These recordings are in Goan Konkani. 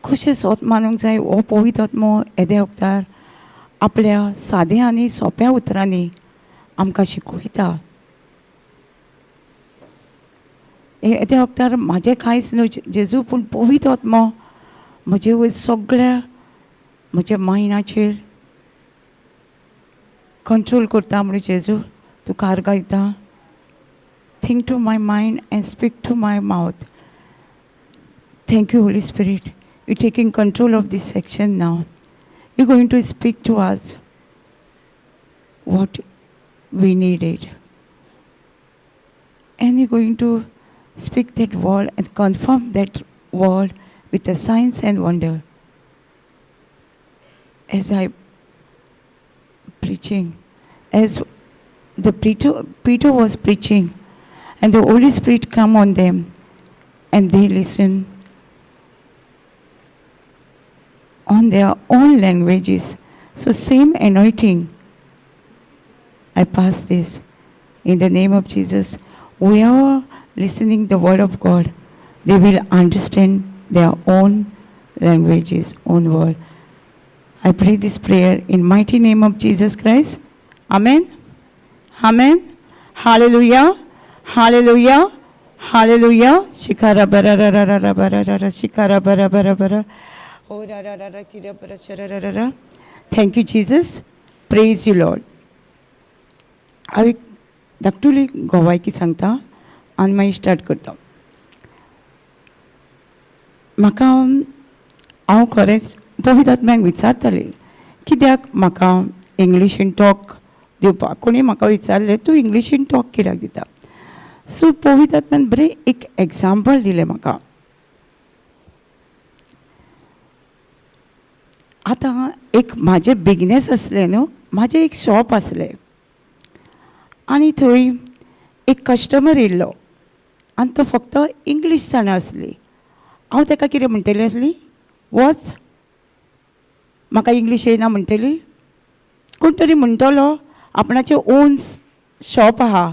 कशें सोत मानूंक जाय हो पवित्र आत्मो येद्या वखदार आपल्या साद्या आनी सोंप्या उतरांनी आमकां शिकयता. येद्या वखदार म्हाजें कांयच न्हू जेजू, पूण पवित्र आत्मो म्हजे वयर सगळ्या म्हज्या मायंडाचेर कंट्रोल करता. म्हणून जेजू तुका आर्गां दिता. Think to my mind and speak to my mouth. Thank you, Holy Spirit. You're taking control of this section now. You're going to speak to us what we needed. And you're going to speak that word and confirm that word with the signs and wonder. As I preaching, as the Peter was preaching, and the Holy Spirit come on them, and they listen on their own languages. So same anointing, I pass this in the name of Jesus. Whoever listening the word of God, they will understand their own languages, own word. I pray this prayer in mighty name of Jesus Christ. Amen. Amen. Hallelujah. Hallelujah. Hallelujah. Shikara bara ra ra ra ra bara ra ra shikara bara bara bara. Oh ra ra ra ra kira bara shara ra ra ra. Thank you, Jesus. Praise you, Lord. हांव एक धाकटुली गोवायकी सांगता आनी मागीर स्टार्ट करता. म्हाका हांव खरेंच पवित्र आत्म्याक विचारतालें कित्याक म्हाका इंग्लिशीन टॉक दिवपाक. कोणी म्हाका विचारलें तूं इंग्लिशीन टॉक कित्याक दिता. सो पवित्र आत्म्यान बरें एक एग्जाम्पल दिलें म्हाका. आतां एक म्हाजें बिजनेस आसलें न्हू, म्हाजें एक शॉप आसलें आनी थंय एक कस्टमर येयल्लो आनी तो फक्त इंग्लीश जाणा आसली. हांव ताका कितें म्हणटलें आसली, वच म्हाका इंग्लीश येयना म्हणटली. कोण तरी म्हणटलो आपणाचें ओन शॉप आहा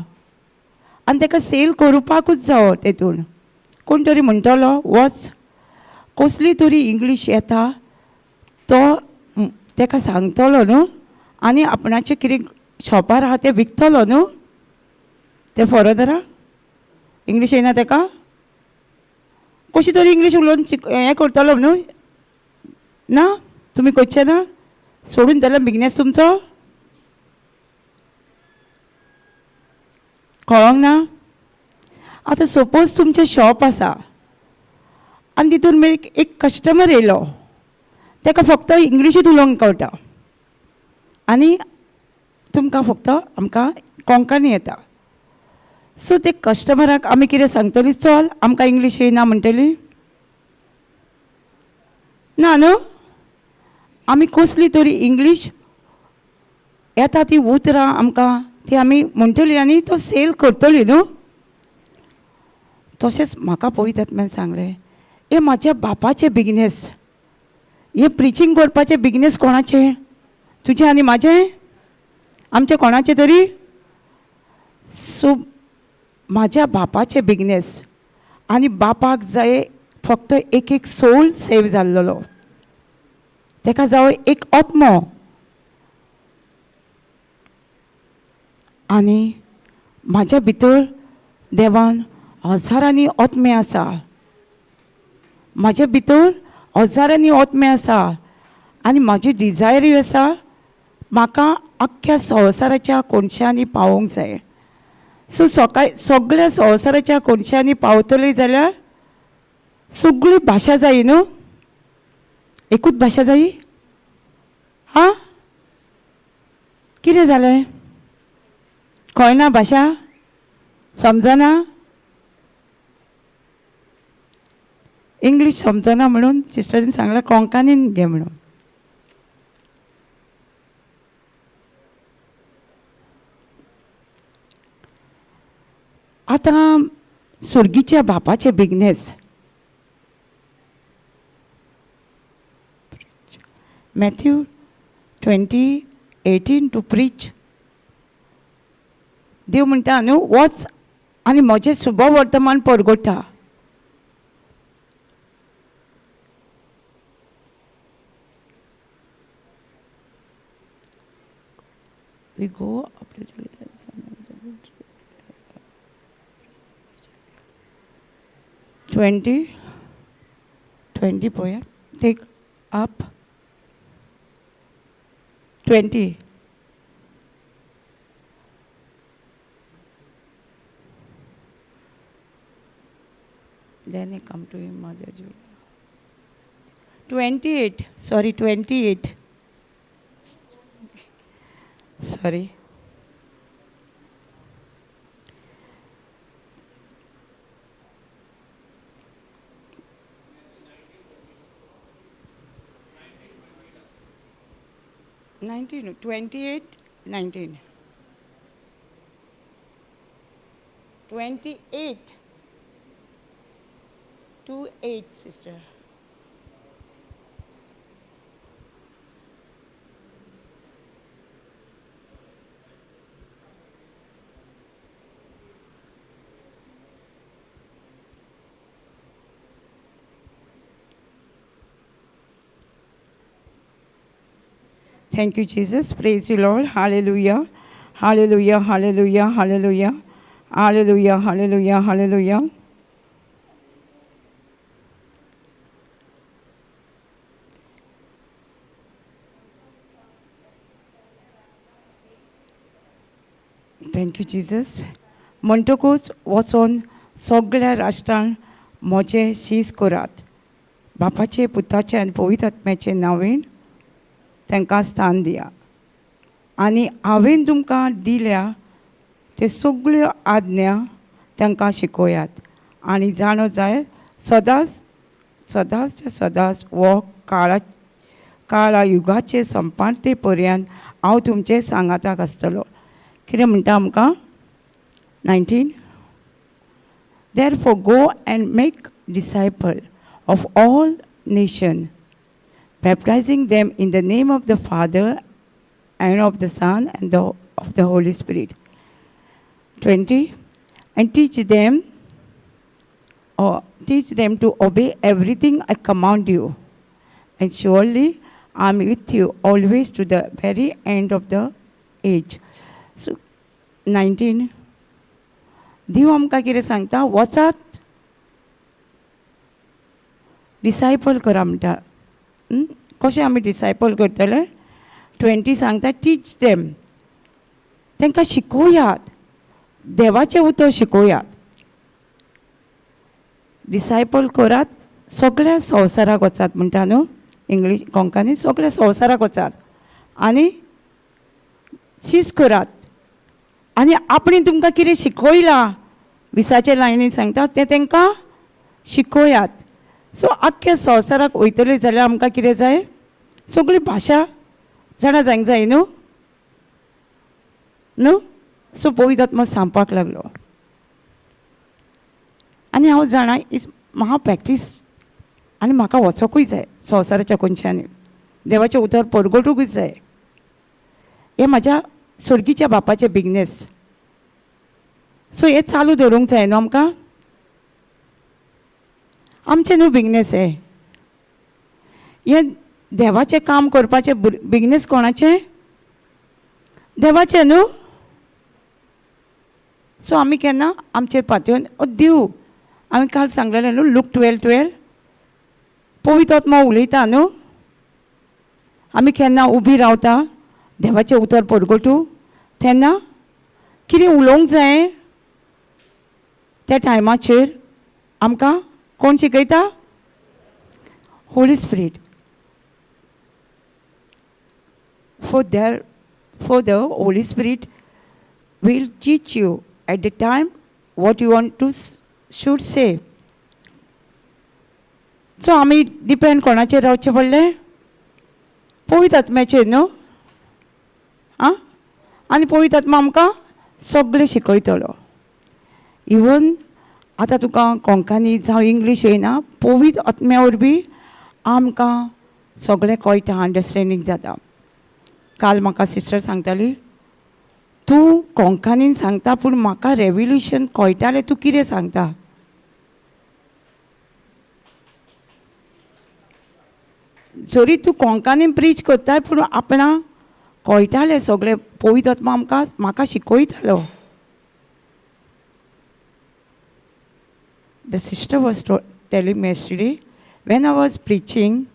आनी ताका सेल करुपाकूच जावो तेतून. कोण तरी म्हणटलो वच, कसली तरी इंग्लीश येता तो ताका सांगतलो न्हू आनी आपणाचें कितें शॉपार आहा तें विकतलो न्हू. तें फॉरेनरा इंग्लीश येयना ताका कशी तरी इंग्लीश उलोवन हें करतलो न्हू. ना तुमी करचे ना, सोडून जाल्यार बिजनेस तुमचो कळोंक ना. आतां सपोज तुमचें शॉप आसा आनी तितून मागीर एक कस्टमर येयलो, ताका फक्त इंग्लिशींत उलोवंक कळटा आनी तुमकां फक्त आमकां कोंकणी येता. सो ते कस्टमराक आमी कितें सांगतली, चल आमकां इंग्लीश येयना म्हणटली ना न्हू. आमी कसली तरी इंग्लीश येता ती उतरां आमकां ती आमी म्हणटली आनी तो सेल करतली न्हू. तशेंच म्हाका पवित्र आत्म्यान सांगलें, हे म्हाज्या बापाचें बिजनेस, हे प्रिचींग करपाचें बिजनेस कोणाचें, तुजें आनी म्हाजें, आमचें कोणाचें तरी. सो म्हाज्या बापाचें बिजनेस आनी बापाक जाय फक्त एक एक सोल सेव जाल्लो, ताका जावं एक आत्मो. आनी म्हाज्या भितर देवान हजारांनी आत्मे आसा, म्हाज्या भितर हजारांनी आत्मे आसा आनी म्हाजी डिजायरूय आसा म्हाका आख्ख्या संवसाराच्या कोनशांनी पावोवंक जाय. सो सकाळ सगळ्या संवसाराच्या कोनशांनी पावतली जाल्यार सगळी भाशा जाय न्हू, एकूच भाशा जायी. आं कितें जालें, कळना भाशा, समजना, इंग्लीश समजना म्हणून सिस्टरीन सांगलें कोंकणीन घे म्हणून. आतां सुर्गीच्या बापाचें बिजनेस, मॅथ्यू 20:18 टू प्रीच. देव म्हणटा न्हू वच आनी म्हजें शुभ वर्तमान परगटा. We go up to 20, 20 पळया, take up 20. Then he come to him, Mother Julia. 28, sorry, 28. Sorry. 19, 28, 19. 28. 28, sister. Thank you, Jesus. Praise you, Lord. Hallelujah. Hallelujah. Hallelujah. Hallelujah. Hallelujah. Hallelujah. Hallelujah. Thank you, Jesus. म्हणटकूच वचोन सगळ्या राष्ट्रांक म्हजें शीस करात, बापाचे, पुताचे आनी पवित्र आत्म्याचे नांवेन तांकां स्थान दिया, आनी हांवें तुमकां दिल्या ते सगळ्यो आज्ञा तांकां शिकोयात, आनी जाणो जाय सदांच सदांच सदांच हो काळा काळा युगाचे संपांते पर्यंत हांव तुमचे सांगाताक आसतलो. कितें म्हणटा आमकां? 19. Therefore go and make disciple of all nation, baptizing them in the name of the Father and of the Son and of the Holy Spirit. 20. And teach them to obey everything I command you. And surely I am with you always to the very end of the age. So 19. देव आमकां कितें सांगता? वचात, डिसायपल करा म्हणटा. कशें आमी डिसायपल करतले? 20 सांगता टीच देम, तांकां शिकोयात, देवाचें उतर शिकोयात, डिसायपल करात, सगळ्या संवसाराक वचात म्हणटा न्हू इंग्लीश कोंकणी, सगळ्या संवसाराक वचात आनी शीस करात, आनी आपणें तुमकां कितें शिकयलां विसाचे लायनीन सांगता तें तांकां शिकोयात. सो आख्ख्या संवसाराक वयतले जाल्यार आमकां कितें जाय? सगळी भाशा जाणा जावंक जाय न्हू न्हू. सो पवित्र आत्मा सांगपाक लागलो, आनी हांव जाणा is म्हाका प्रॅक्टीस आनी म्हाका वचोंकूय जाय संवसाराच्या कोनशांनी, देवाचें उतर परगटूंकूय जाय. हें म्हाज्या स्वर्गीच्या बापाचें बिजनेस. सो हें चालू दवरूंक जाय न्हू आमकां, आमचें न्हू बिजनेस हें, हें देवाचें काम करपाचें बिजनेस कोणाचें? देवाचें न्हू. सो आमी केन्ना आमचेर पातयेवन दिव, आमी काल सांगलेलें न्हू लूक 12:12, पवित्र आत्मा उलयता न्हू. आमी केन्ना उबी रावता देवाचें उतर परगटू तेन्ना कितें उलोवंक जाय त्या टायमाचेर आमकां कोण शिकयता? Holy Spirit. For the Holy Spirit will teach you at the time what you want to should say. So आमी डिपेंड कोणाचेर रावचें पडलें? पवित्र आत्म्याचेर न्हू. आं, आनी पवित्र आत्मा आमकां सगळें शिकयतलो. इवन आतां तुका कोंकणी जावं इंग्लीश येयना, पवित्र आत्म्या वरवीं आमकां सगळें कळटा, अंडरस्टँडींग जाता. काल म्हाका सिस्टर सांगताली, तूं कोंकणीन सांगता पूण म्हाका रेवल्युशन कळटालें तूं कितें सांगता. जरी तूं कोंकणीन प्रीच करताय पूण आपणाक कळटालें सगळें पवित्र आत्मा आमकां म्हाका शिकयतालो. The sister was telling me yesterday, when I was preaching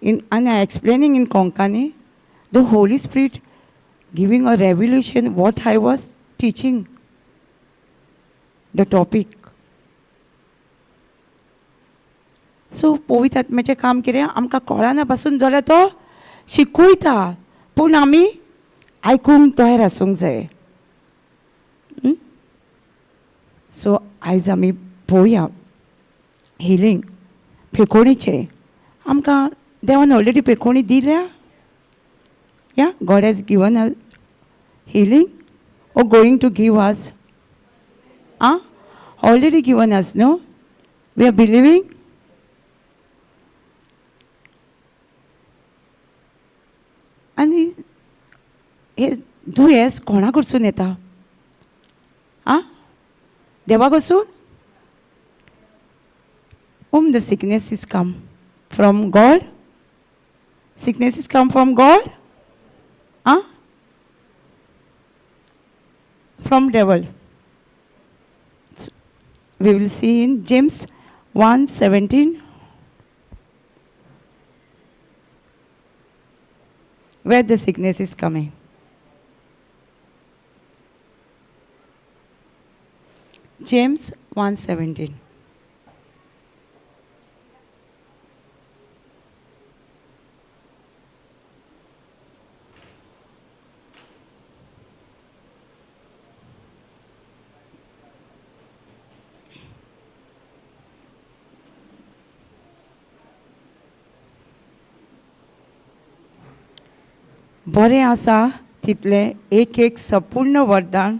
in, and I explaining in Konkani, the Holy Spirit giving a revelation what I was teaching, the topic. So पवित्र आत्म्याचें काम कितें आमकां कळना पासून जाल्यार तो शिकयता, पूण आमी आयकूंक तयार आसूंक जाय. सो आयज आमी पळोवया हिलींग फेकोणीचें. आमकां देवान ऑलरेडी पेकोणी दिल्या. Yeah, God has given us healing or going to give us? Ah, already given us, no? We are believing. आनी हे दुयेंस कोणा कडसून येता? आं, देवा कडसून? Whom the sickness is come from? God? Sickness is come from God? Ah, from devil. We will see in James 1:17 where the sickness is coming. James 1:17. बरें आसा तितलें एक एक संपूर्ण वरदान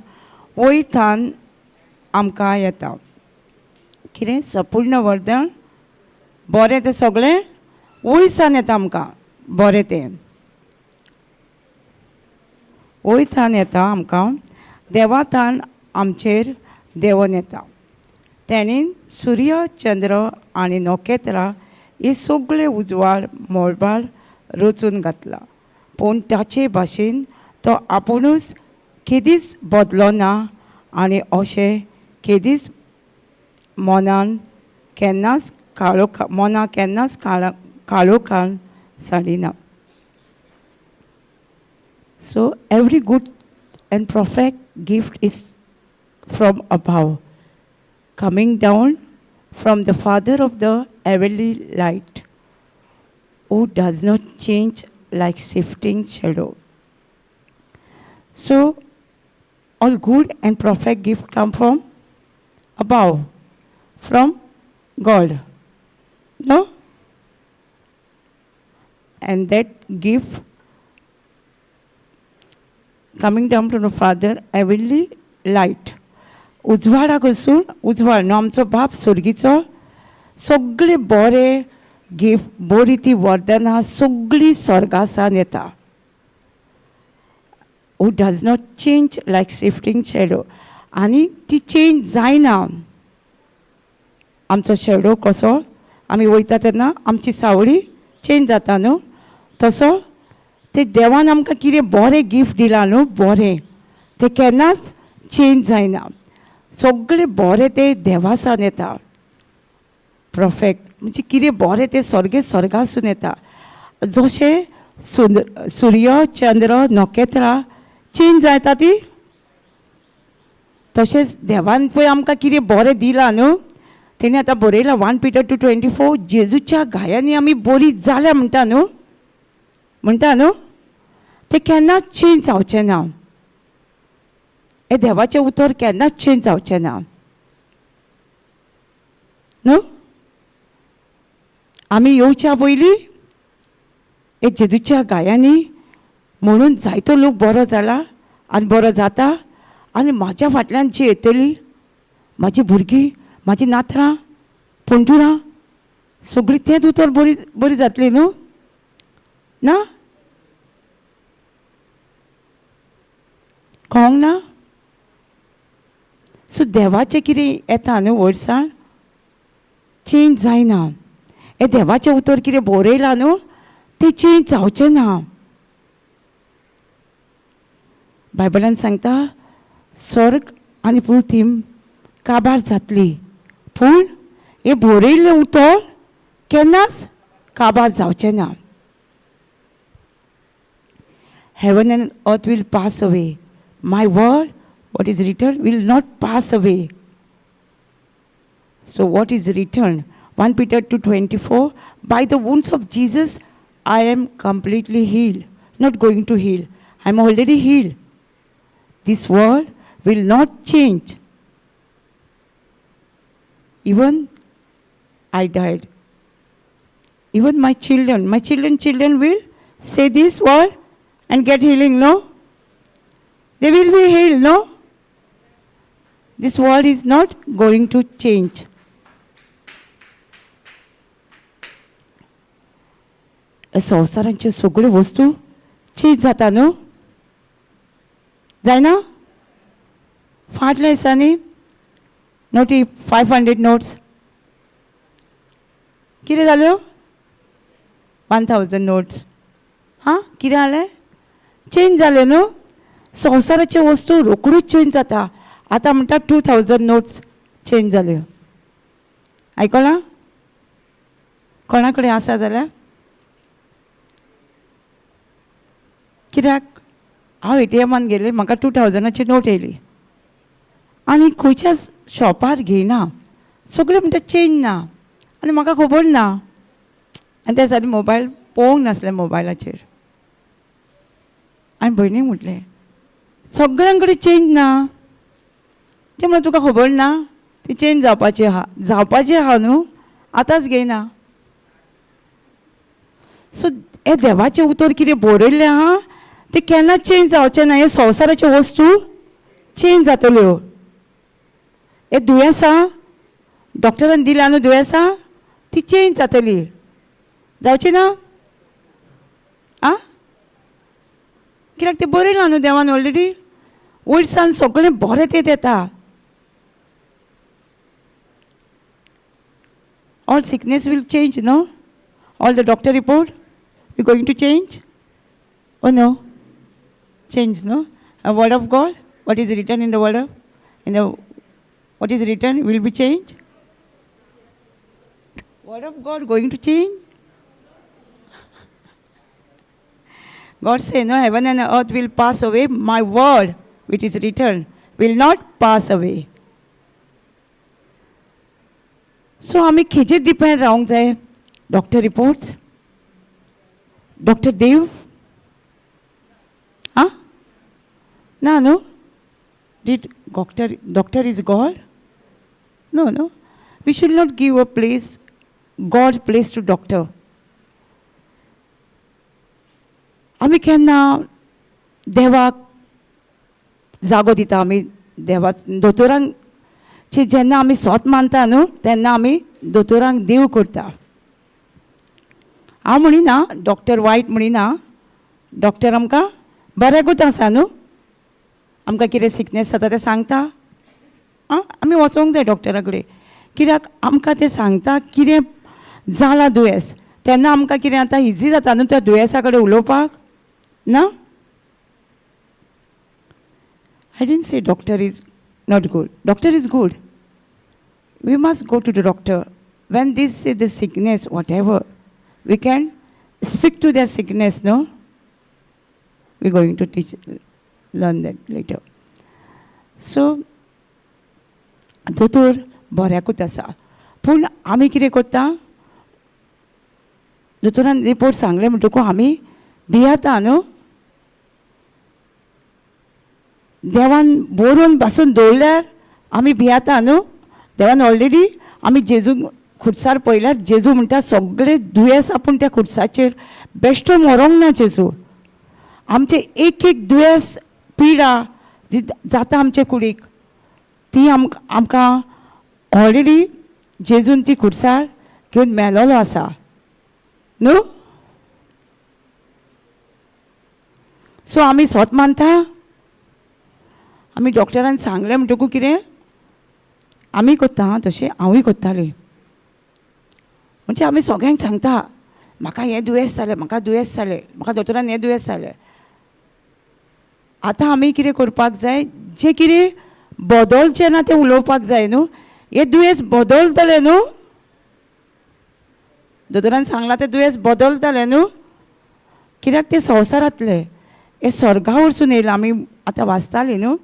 वयतान आमकां येता. कितें संपूर्ण वरदान? बरें तें सगळें वयसान येता आमकां. बरें तें वयतान येता आमकां, देवातान आमचेर देंवन येता. तेणेन सूर्य, चंद्र आनी नखेत्रां हे सगळे उजवाड मळबार रचून घातला, पूण ताचे भाशेन तो आपुणूच केदीच बदलो ना आनी अशें केदीच मनान केन्नाच काळोख, मना केन्नाच काळोखान साडिना. So every good and perfect gift is from above, coming down from the Father of the heavenly light, who does not change like shifting shadow. So, all good and perfect gift come from above, from God. No? And that gift coming down from the Father, heavenly light. उजवाडा कडसून, उजवाड न्हू आमचो बाप स्वर्गीचो, सगळे बरे गिफ्ट, बरी ती वरदानां सगळीं स्वर्गासान येता. Who does not change like shifting shadow. आनी ती चेंज जायना. आमचो शेडो कसो आमी वयता तेन्ना आमची सावळी चेंज जाता न्हू, तसो ते देवान आमकां कितें बरें गिफ्ट दिलां न्हू, बरें तें केन्नाच चेंज जायना. सगळें बरें तें देवासान येता. परफेक्ट म्हणजे कितें बरें तें स्वर्गे स्वर्गासून येता. जशें सूर्य, चंद्र, नखेत्रां चेंज जाता ती, तशेंच देवान पळय आमकां कितें बरें दिलां न्हू, तेणी आतां बरयलां 1 Peter 2:24, जेजूच्या घायांनी आमी बरी जाल्या म्हणटा न्हू, म्हणटा न्हू, तें केन्नाच चेंज जावचें ना. हें देवाचें उतर केन्नाच चेंज जावचें ना न्हू. आमी येवच्या पयलीं हे जेजूच्या घायांनी म्हणून जायतो लोक बरो जाला आनी बरो जाता. आनी म्हाज्या फाटल्यान जी येतली म्हाजी भुरगीं, म्हाजी नातरां, पणटुरां सगळीं तेंच उतर बरी बरी जातली न्हू ना? कळोंक ना? सो देवाचें कितें येता न्हू वयरसाण चेंज जायना. हें देवाचें उतर कितें बरयलां न्हू तें चेंज जावचें ना. बायबलान सांगता स्वर्ग आनी पृथ्वी काबार जातली, पूण हें बरयल्लें उतर केन्नाच काबार जावचें ना. Heaven and earth will pass away. My word, what is written, will not pass away. So what is written? 1 Peter 2:24, by the wounds of Jesus, I am completely healed. Not going to heal. I am already healed. This world will not change. Even I died. Even my children will say this word and get healing, no? They will be healed, no? This world is not going to change. संवसारांच्यो सगळ्यो वस्तू चेंज जाता न्हू, जायना? फाटल्या दिसांनी नोटी 500 नोट्स कितें जाल्यो? 1000 नोट्स. हां, कितें जालें? चेंज जालें न्हू. संवसाराच्यो वस्तू रोखड्योच चेंज जाता. आतां म्हणटा 2000 नोट्स चेंज जाल्यो. आयकलां? कोणा कडेन आसा जाल्यार? कित्याक हांव एटीएमान गेलें, म्हाका 2000ाची नोट येयली आनी खंयच्याच शॉपार घेयना. सगळें म्हणटा चेंज ना आनी म्हाका खबर ना. आनी त्या दिसांनी मोबायल पळोवंक नासलें मोबायलाचेर. हांवें भयणीक म्हटलें, सगळ्यां कडेन चेंज ना. तें म्हणलें, तुका खबर ना, ती चेंज जावपाची आहा, जावपाची आहा न्हू, आतांच घेयना. सो हें देवाचें उतर कितें बरयल्लें आहा तें केन्ना चेंज जावचें ना. हे संवसाराच्यो वस्तू चेंज जातल्यो. हे दुयेंसां डॉक्टरान दिल्या न्हू दुयेंसां, ती चेंज जातली, जावची ना? आं, कित्याक तें बरयलां न्हू देवान ऑलरेडी. वयरसान सगळें बरें तें येता. All sickness will change, no? All the doctor report you going to change? Oh no? Change, no? A word of God, what is written in the word of, in the, what is written will be changed? Word of God going to change? God say, no, heaven and earth will pass away, my word which is written will not pass away. So आमी खंयचेर डिपेंड रावंक जाय? डॉक्टर रिपोर्ट्स, डॉक्टर देव? आं, ना न्हू? Did doctor is God? No, no. We should not give a place, God place to doctor. आमी केन्ना देवाक जागो दिता? आमी देवा दोतोरांक जेन्ना आमी सोत मानता न्हू तेन्ना आमी दोतोरांक देव करता. हांव म्हणिना डॉक्टर वायट म्हणिना, डॉक्टर आमकां बऱ्याकूच आसा न्हू. आमकां कितें सिकनेस जाता तें सांगता. आं, आमी वचोंक जाय डॉक्टरा कडेन, कित्याक आमकां तें सांगता कितें जालां दुयेंस. तेन्ना आमकां कितें आतां इजी जाता न्हू त्या दुयेंसा कडेन उलोवपाक ना. I didn't say doctor is not good. Doctor is good. We must go to the doctor. When this is the sickness, whatever, we can speak to the sickness, no? We're going to teach, learn that later. So, दोतोर बऱ्याकूच आसा, पूण आमी कितें करता? दोतोरान रिपोर्ट सांगलें म्हणटकूच आमी भियेता न्हू. देवान बरोवन बासून दवरल्यार आमी भियेता न्हू. देवान ऑलरेडी आमी जेजू खुर्सार पळयल्यार जेजू म्हणटा सगळे दुयेंस आपूण त्या खुर्साचेर बेश्टो मरोंक ना जेजू. आमचें एक एक दुयेंस पिडा जी जाता आमचे कुडीक ती आमकां ऑलरेडी जेजून ती खुर्सार घेवन मेलोलो आसा न्हू. सो आमी सोत मानता. आमी डॉक्टरान सांगलें म्हणटकूच कितें आमी करता तशें हांवूय करतालें. म्हणजे आमी सगळ्यांक सांगता म्हाका हें दुयेंस जालें, म्हाका दुयेंस जालें, म्हाका दोतोरान हें दुयेंस जालें. आतां आमी कितें करपाक जाय, जें कितें बदलचें ना तें उलोवपाक जाय न्हू. हें दुयेंस बदलतलें न्हू, दोतोरान सांगलां तें दुयेंस बदलतलें न्हू, कित्याक तें संवसारांतलें, हें स्वर्गा वरसून येयलां. आमी आतां वाचतालीं न्हू,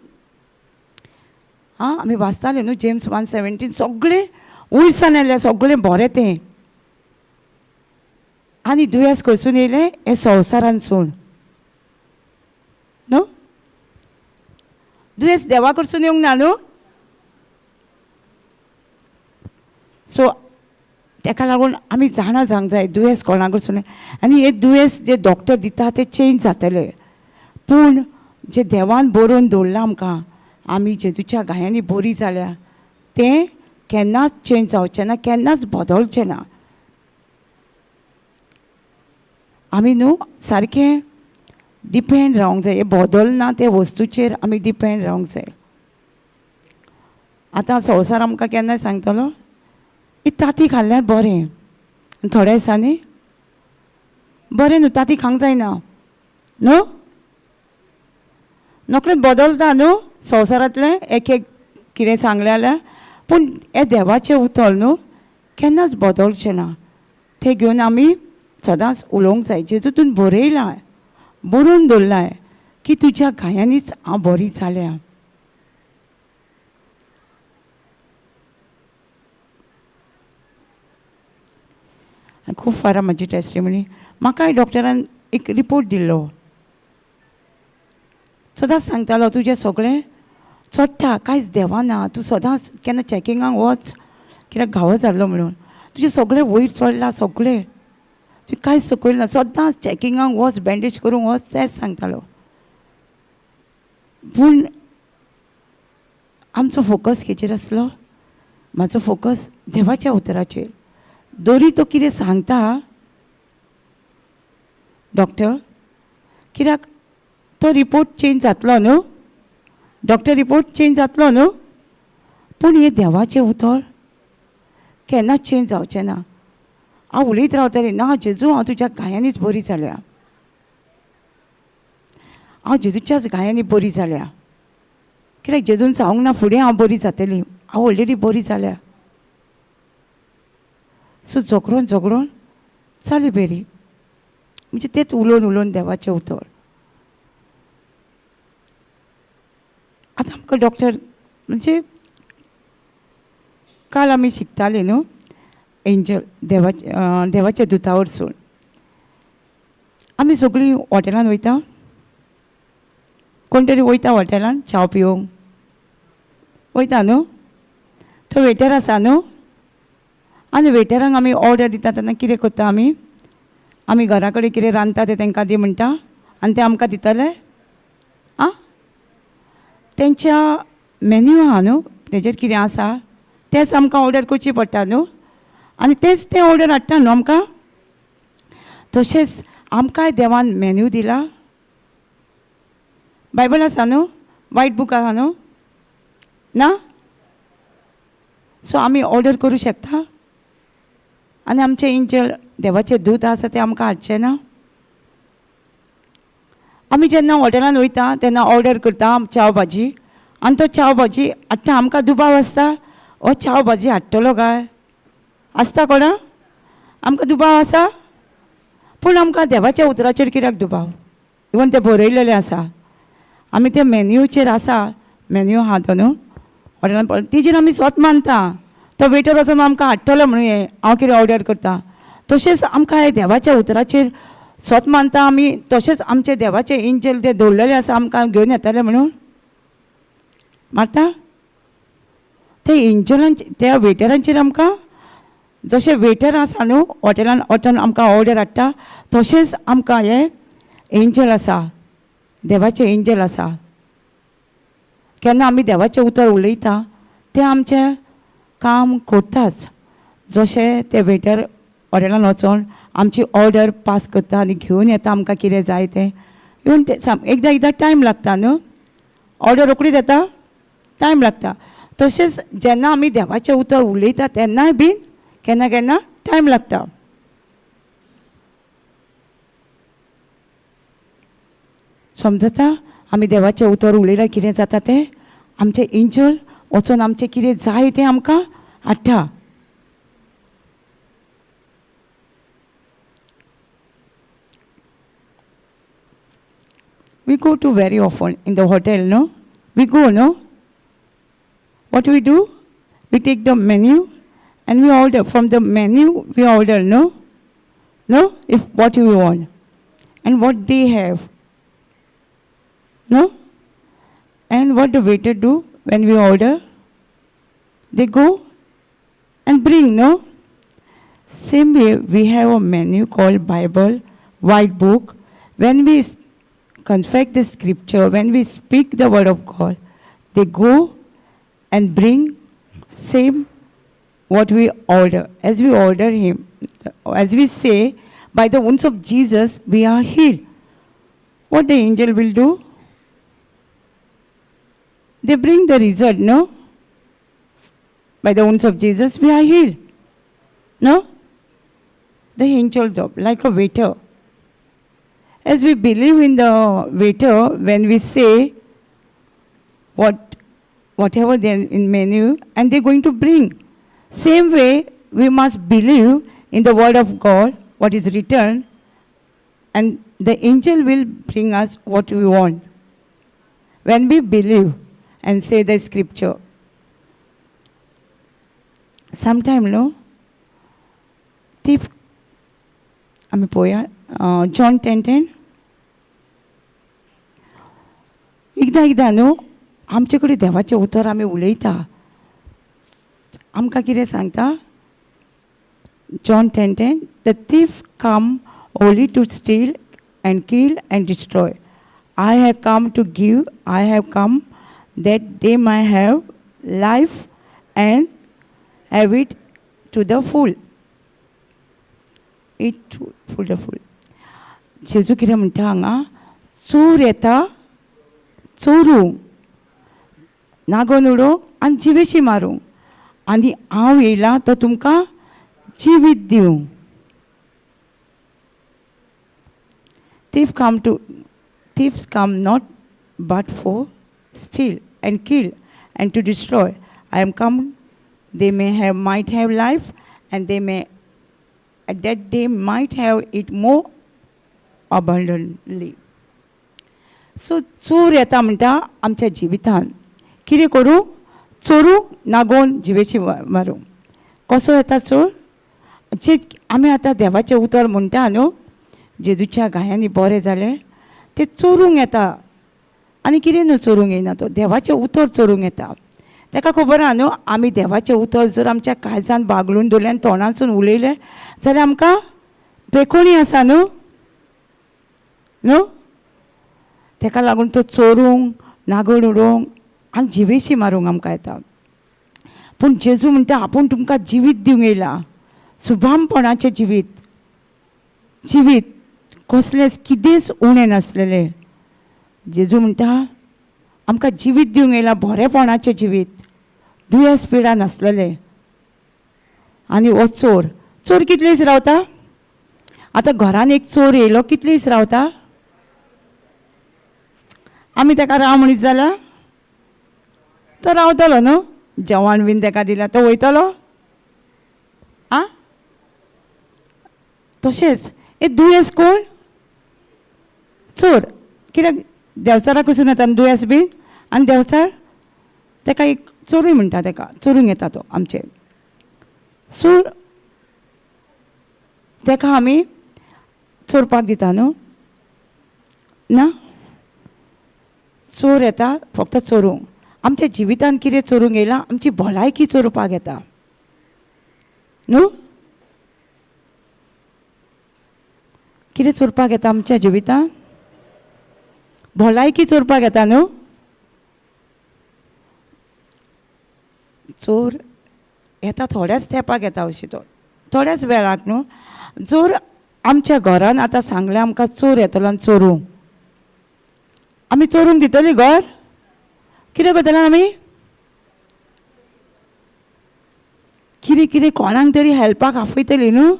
आं आमी वाचतालीं न्हू जेम्स 1:17, सगळें वयरसान येयलें, सगळें बरें तें. आनी दुयेंस खंयसून येयलें, हें संवसारांतसून न्हू. दुयेंस देवा कडसून येवंक ना न्हू. सो तेका लागून आमी जाणा जावंक जाय दुयेंस कोणा कडसून. आनी हे दुयेंस जे डॉक्टर दिता ते चेंज जातले, पूण जे देवान बरोवन दवरलां आमकां, आमी जेजूच्या घायांनी बरी जाल्या, तें केन्नाच चेंज जावचें ना, केन्नाच बदलचें ना. आमी न्हू सारकें डिपेंड रावंक जाय, हें बदलना ते वस्तूचेर आमी डिपेंड रावंक जाय. आतां संवसार आमकां केन्नाय सांगतलो ही तांती खाल्ल्यार बरें, आनी थोड्या दिसांनी बरें न्हू, तांती खावंक जायना न्हू. नकळत बदलता न्हू संवसारांतलें एक एक कितें सांगलें जाल्यार, पूण हें देवाचें उतर न्हू केन्नाच बदलचें ना. तें घेवन आमी सदांच उलोवंक जाय. जेजू तूं बरयलां, बरोवन दवरलां की तुज्या घायांनीच हांव बरी जाल्या. खूब फारां म्हाजी टेस्टिमनी. म्हाकाय डॉक्टरान एक रिपोर्ट दिल्लो, सदांच सांगतालो तुजें सगळें चडटा, कांयच देवाना, तूं सदांच केन्ना चॅकिंगाक वच, कित्याक घावो जाल्लो म्हणून तुजें सगळें वयर चडलां, सगळें तुवें कांयच सकयल ना, सदांच चॅकिंगाक वच, बँडेज करूंक वच, तेंच सांगतालो. पूण आमचो फोकस खेचेर आसलो, म्हाजो फोकस देवाच्या उतराचेर. दोरी तो कितें सांगता डॉक्टर, कित्याक तो रिपोर्ट चेंज जातलो न्हू, डॉक्टर रिपोर्ट चेंज जातलो न्हू, पूण हें देवाचें उतर केन्नाच चेंज जावचें ना. हांव उलयत रावतलें, ना जेजू हांव तुज्या घायांनीच बरी जाल्या, हांव जेजूच्याच घायांनी बरी जाल्या, कित्याक जेजून सांगूंक ना फुडें हांव बरी जातली, हांव ऑलरेडी बरी जाल्या. सो झगडोन झगडोन जाली बरी, म्हणजे तेच उलोवन उलोवन देवाचें उतर. आतां आमकां डॉक्टर म्हणजे काल आमी शिकतालीं न्हू एंजल देवाचे देवाच्या दुता वरसून. आमी सगळीं हॉटेलान वयता, कोण तरी वयता हॉटेलान च्याव पिवंक वयता न्हू, तो वेटर आसा न्हू, आनी वेटरांक आमी ऑर्डर दिता तेन्ना कितें करता आमी, आमी घरा कडेन कितें रांदता तें तांकां दी म्हणटा आनी ते आमकां दितले. आं तेंच्या मेन्यू आहा न्हू, तेजेर कितें आसा तेंच आमकां ऑर्डर करची पडटा न्हू, आनी तेंच तें ऑर्डर हाडटा न्हू आमकां. तशेंच आमकांय देवान मेन्यू दिला, बायबल आसा न्हू, वायट बूक आहा न्हू ना, सो आमी ऑर्डर करूं शकता आनी आमचें एंजल देवाचें दूत आसा तें आमकां हाडचें ना. आमी जेन्ना हॉटेलान वयता तेन्ना ऑर्डर करता चाव भाजी, आनी तो चाव भाजी हाडटा, आमकां दुबाव आसता हो चाव भाजी हाडटलो काय, आसता कोणा आमकां दुबाव आसा, पूण आमकां देवाच्या उतराचेर कित्याक दुबाव, इवन तें बरयलेलें आसा, आमी ते मेन्यूचेर आसा, मेन्यू आहा तो न्हू हॉटेलान पळय, तेजेर आमी स्वत मानता तो वेटर वचून आमकां हाडटलो म्हणून हें हांव कितें ऑर्डर करता. तशेंच आमकां हे देवाच्या उतराचेर स्वत मानता आमी, तशेंच आमचे देवाचे एंजल ते दवरलेले आसा आमकां घेवन येतले म्हणून मारता. ते एंजलांचे त्या वेटरांचेर आमकां जशें वेटर आसा न्हू हॉटेलान वचून आमकां ऑर्डर हाडटा, तशेंच आमकां हे एंजल आसा, देवाचें एंजल आसा. केन्ना आमी देवाचें उतर उलयता तें आमचें काम करताच, जशें ते वेटर हॉटेलान वचोन आमची ऑर्डर पास करता आनी घेवन येता आमकां कितें जाय तें. इवन ते एकदां एकदां टायम लागता न्हू, ऑर्डर रोखडीच येता, टायम लागता. तशेंच जेन्ना आमी देवाचें उतर उलयता तेन्नाय बीन केन्ना केन्ना टायम लागता. समजता? आमी देवाचें उतर उलयल्यार कितें जाता तें आमचें एंजल वचून आमचें कितें जाय तें आमकां हाडटा. We go to very often in the hotel, no? We go, no? What we do? We take the menu and we order. From the menu, we order, no? No? If what we want. And what they have. No? And what the waiter do when we order? They go and bring, no? Same way, we have a menu called Bible, White Book. When we confess the scripture, when we speak the word of God, they go and bring same what we order. As we order him, as we say, by the wounds of Jesus, we are healed. What the angel will do? They bring the result, no? By the wounds of Jesus, we are healed. No? The angel job, like a waiter. As we believe in the waiter, when we say whatever they in menu, and they're going to bring. Same way, we must believe in the word of God, what is written, and the angel will bring us what we want. When we believe and say the scripture. Sometimes, no, thief, आमी पळोवया जॉन 10:10. एकदां एकदां न्हू आमचे कडेन देवाचें उतर आमी उलयता, आमकां कितें सांगता? John 10:10, the thief come only to steal and kill and destroy. I have come to give, I have come that they may have life and have it to the full. It full the full. जेजू कितें म्हणटा हांगा, चोर येता चोरूंक, नागोवन उडोवंक आनी जिवेशी मारूंक, आनी हांव येयलां तो तुमकां जिवीत दिवंक. Thief come to, thieves come not but for steal and kill and to destroy. I am come they may have might have life and they may that they might have it more abundantly. So चोर येता म्हणटा आमच्या जिवितान कितें करूं? चोरूं, नागोवन, जिवेशी मारूं. कसो येता चोर? जे आमी आतां देवाचें उतर म्हणटा न्हू, जेजूच्या घायांनी बरें जालें, ते चोरूंक येता. आनी कितें न्हू चोरूंक येयना, तो देवाचें उतर चोरूंक येता. ताका खबर आहा न्हू, आमी देवाचें उतर जर आमच्या काळजान बागलून दवरलें आनी तोंडासून उलयलें जाल्यार आमकां बेकोणी आसा न्हू न्हू. ताका लागून तो चोरूंक, नागोवन उडोवंक आनी जिवेशी मारूंक आमकां येता. पूण जेजू म्हणटा आपूण तुमकां जिवीत दिवंक येयला, सुभामपणाचें जिवीत, जिवीत कसलेंच कितेंच उणें नासलेलें. जेजू म्हणटा आमकां जिवीत दिवंक येयला, बरेपणाचें जिवीत, दुयेंस पिडा नासलेलें. आनी हो चोर, चोर कितले दीस रावता? आतां घरान एक चोर येयलो, कितले दीस रावता? आमी ताका राव म्हणीत जाल्यार तो रावतलो न्हू, जेवण बीन ताका दिल्यार तो वयतलो. आं, तशेंच हे दुयेंस कोण? चोर. कित्याक देंवचारा कडसून येता न्हू दुयेंस बीन, आनी देंवचार ताका एक चोरूय म्हणटा, ताका चोरूंक येता तो आमचे. सो ताका आमी चोरपाक दिता न्हू? ना, चोर येता फक्त चोरूंक. आमच्या जिवितान कितें चोरूंक येयला? आमची भलायकी चोरपाक येता न्हू. कितें चोरपाक येता आमच्या जिवितान? भलायकी चोरपाक येता न्हू. चोर येता थोड्याच तेंपाक येता, अशी तो थोड्याच वेळाक न्हू. जर आमच्या घरान आतां सांगलें आमकां चोर येतलो आनी चोरूंक, आमी चोरूंक दितली घर? कितें करतले आमी? कितें कितें कोणाक तरी हेल्पाक आपयतली न्हू.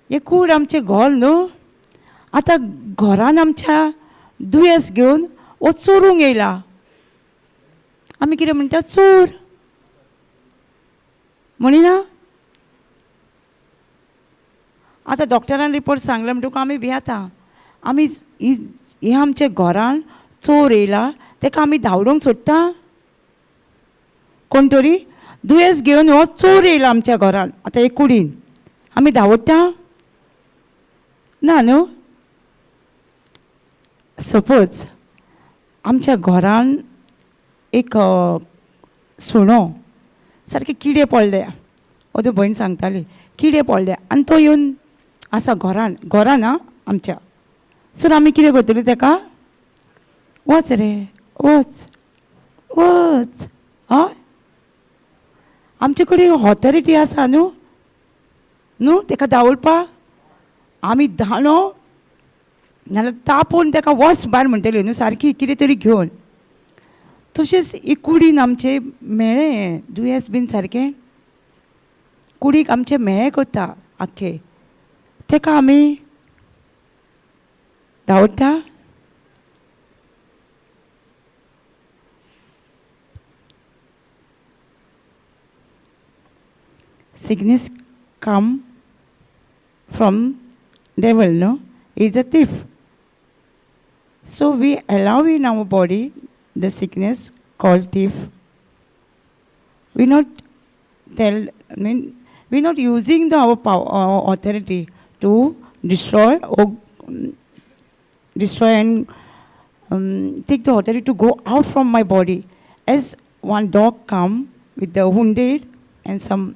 हें कूड आमचें घर न्हू. आतां घरान आमच्या दुयेंस घेवन हो चोरूंक येयला. आमी कितें म्हणटा? चोर म्हणिना. आतां डॉक्टरान रिपोर्ट सांगले म्हणटकूच आमी भियेता. आमी हे आमच्या घरान चोर येयला ताका आमी धांवडोवंक सोदता. कोण तरी दुयेंस घेवन हो चोर येयला आमच्या घरान, आतां एक कुडीन आमी धांवडटा ना न्हू. सपोज आमच्या घरान एक सुणो सारके किडे पडले, ओदो भयण सांगताली किडे पडले आनी तो येवन आसा घरान, घरान आं आमच्या. सो आमी कितें करतली ताका? वच रे वच वच. हय, आमचे कडेन ऑथॉरिटी आसा न्हू, न्हू ताका धांवडपाक. आमी दांडो नाल्यार तापोवन ताका वच भायर म्हणटली न्हू सारकी कितें तरी घेवन. तशेंच ही कुडीन आमचे म्हेळें दुयेंस बीन सारकें कुडीक आमचें म्हेळें करता आख्खें, ताका आमी धांवडटा. Sickness come from devil, no? He is a thief. So we allow in our body the sickness called thief. We not tell, I mean, we not using the our power, our authority to destroy or destroy and take the authority to go out from my body. As one dog come with the wounded and some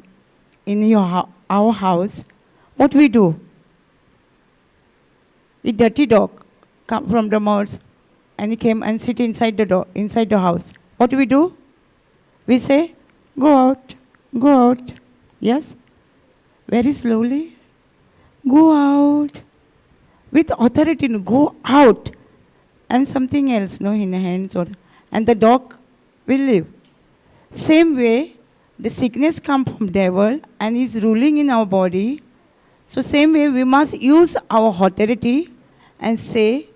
in your our house, what we do? A dirty dog come from the mouth and he came and sit inside the door, inside the house. What do we do? We say, go out, go out. Yes? Very slowly. Go out. With authority, no, go out. And something else, no, in the hands. Or, and the dog will live. Same way, the sickness come from devil and is ruling in our body. So same way, we must use our authority and say,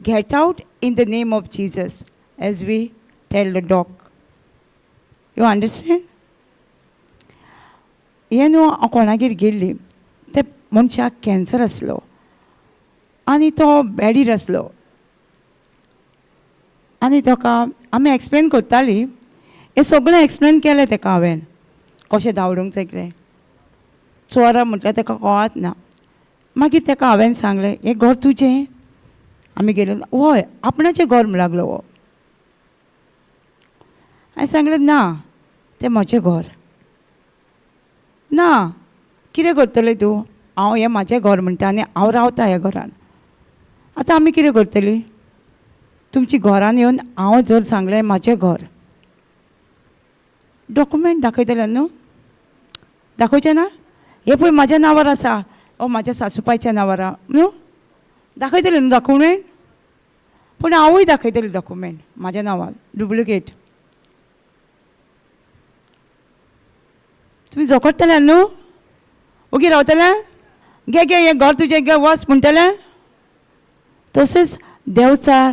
get out in the name of Jesus, as we tell the dog. You understand? हें न्हू हांव कोणागेर गेल्ली, ते मनशाक कॅन्सर आसलो आनी तो बेडीर आसलो आनी ताका आमी एक्सप्लेन करताली. हें सगळें एक्सप्लेन केलें ताका हांवें, कशें धांवडूंक जाय कितें. चोरा म्हटल्यार ताका कळत ना. मागीर ताका हांवें सांगलें, हें घर तुजें? आमी गेले, हय आपणाचें घर म्हण लागलो हो. हांवें सांगलें, ना तें म्हजें घर ना. कितें करतलें तूं? हांव हें म्हाजें घर म्हणटा आनी हांव रावता ह्या घरान. आतां आमी कितें करतलीं? तुमच्या घरान येवन हांव जर सांगलें म्हाजें घर, डॉक्युमेंट दाखयतलें न्हू? दाखोवचें ना? हें पळय म्हाज्या नांवार आसा, ओ म्हाज्या सासूबायच्या नांवार आहा न्हू, दाखयतलें न्हू डॉक्युमेंट? पूण हांवूय दाखयतलें डॉक्युमेंट म्हाज्या नांवार डुप्लिकेट. तुमी झोकडटले न्हू? ओगी रावतले? घे घे हें घर तुजें घे वच म्हणटलें. तशेंच देंवचार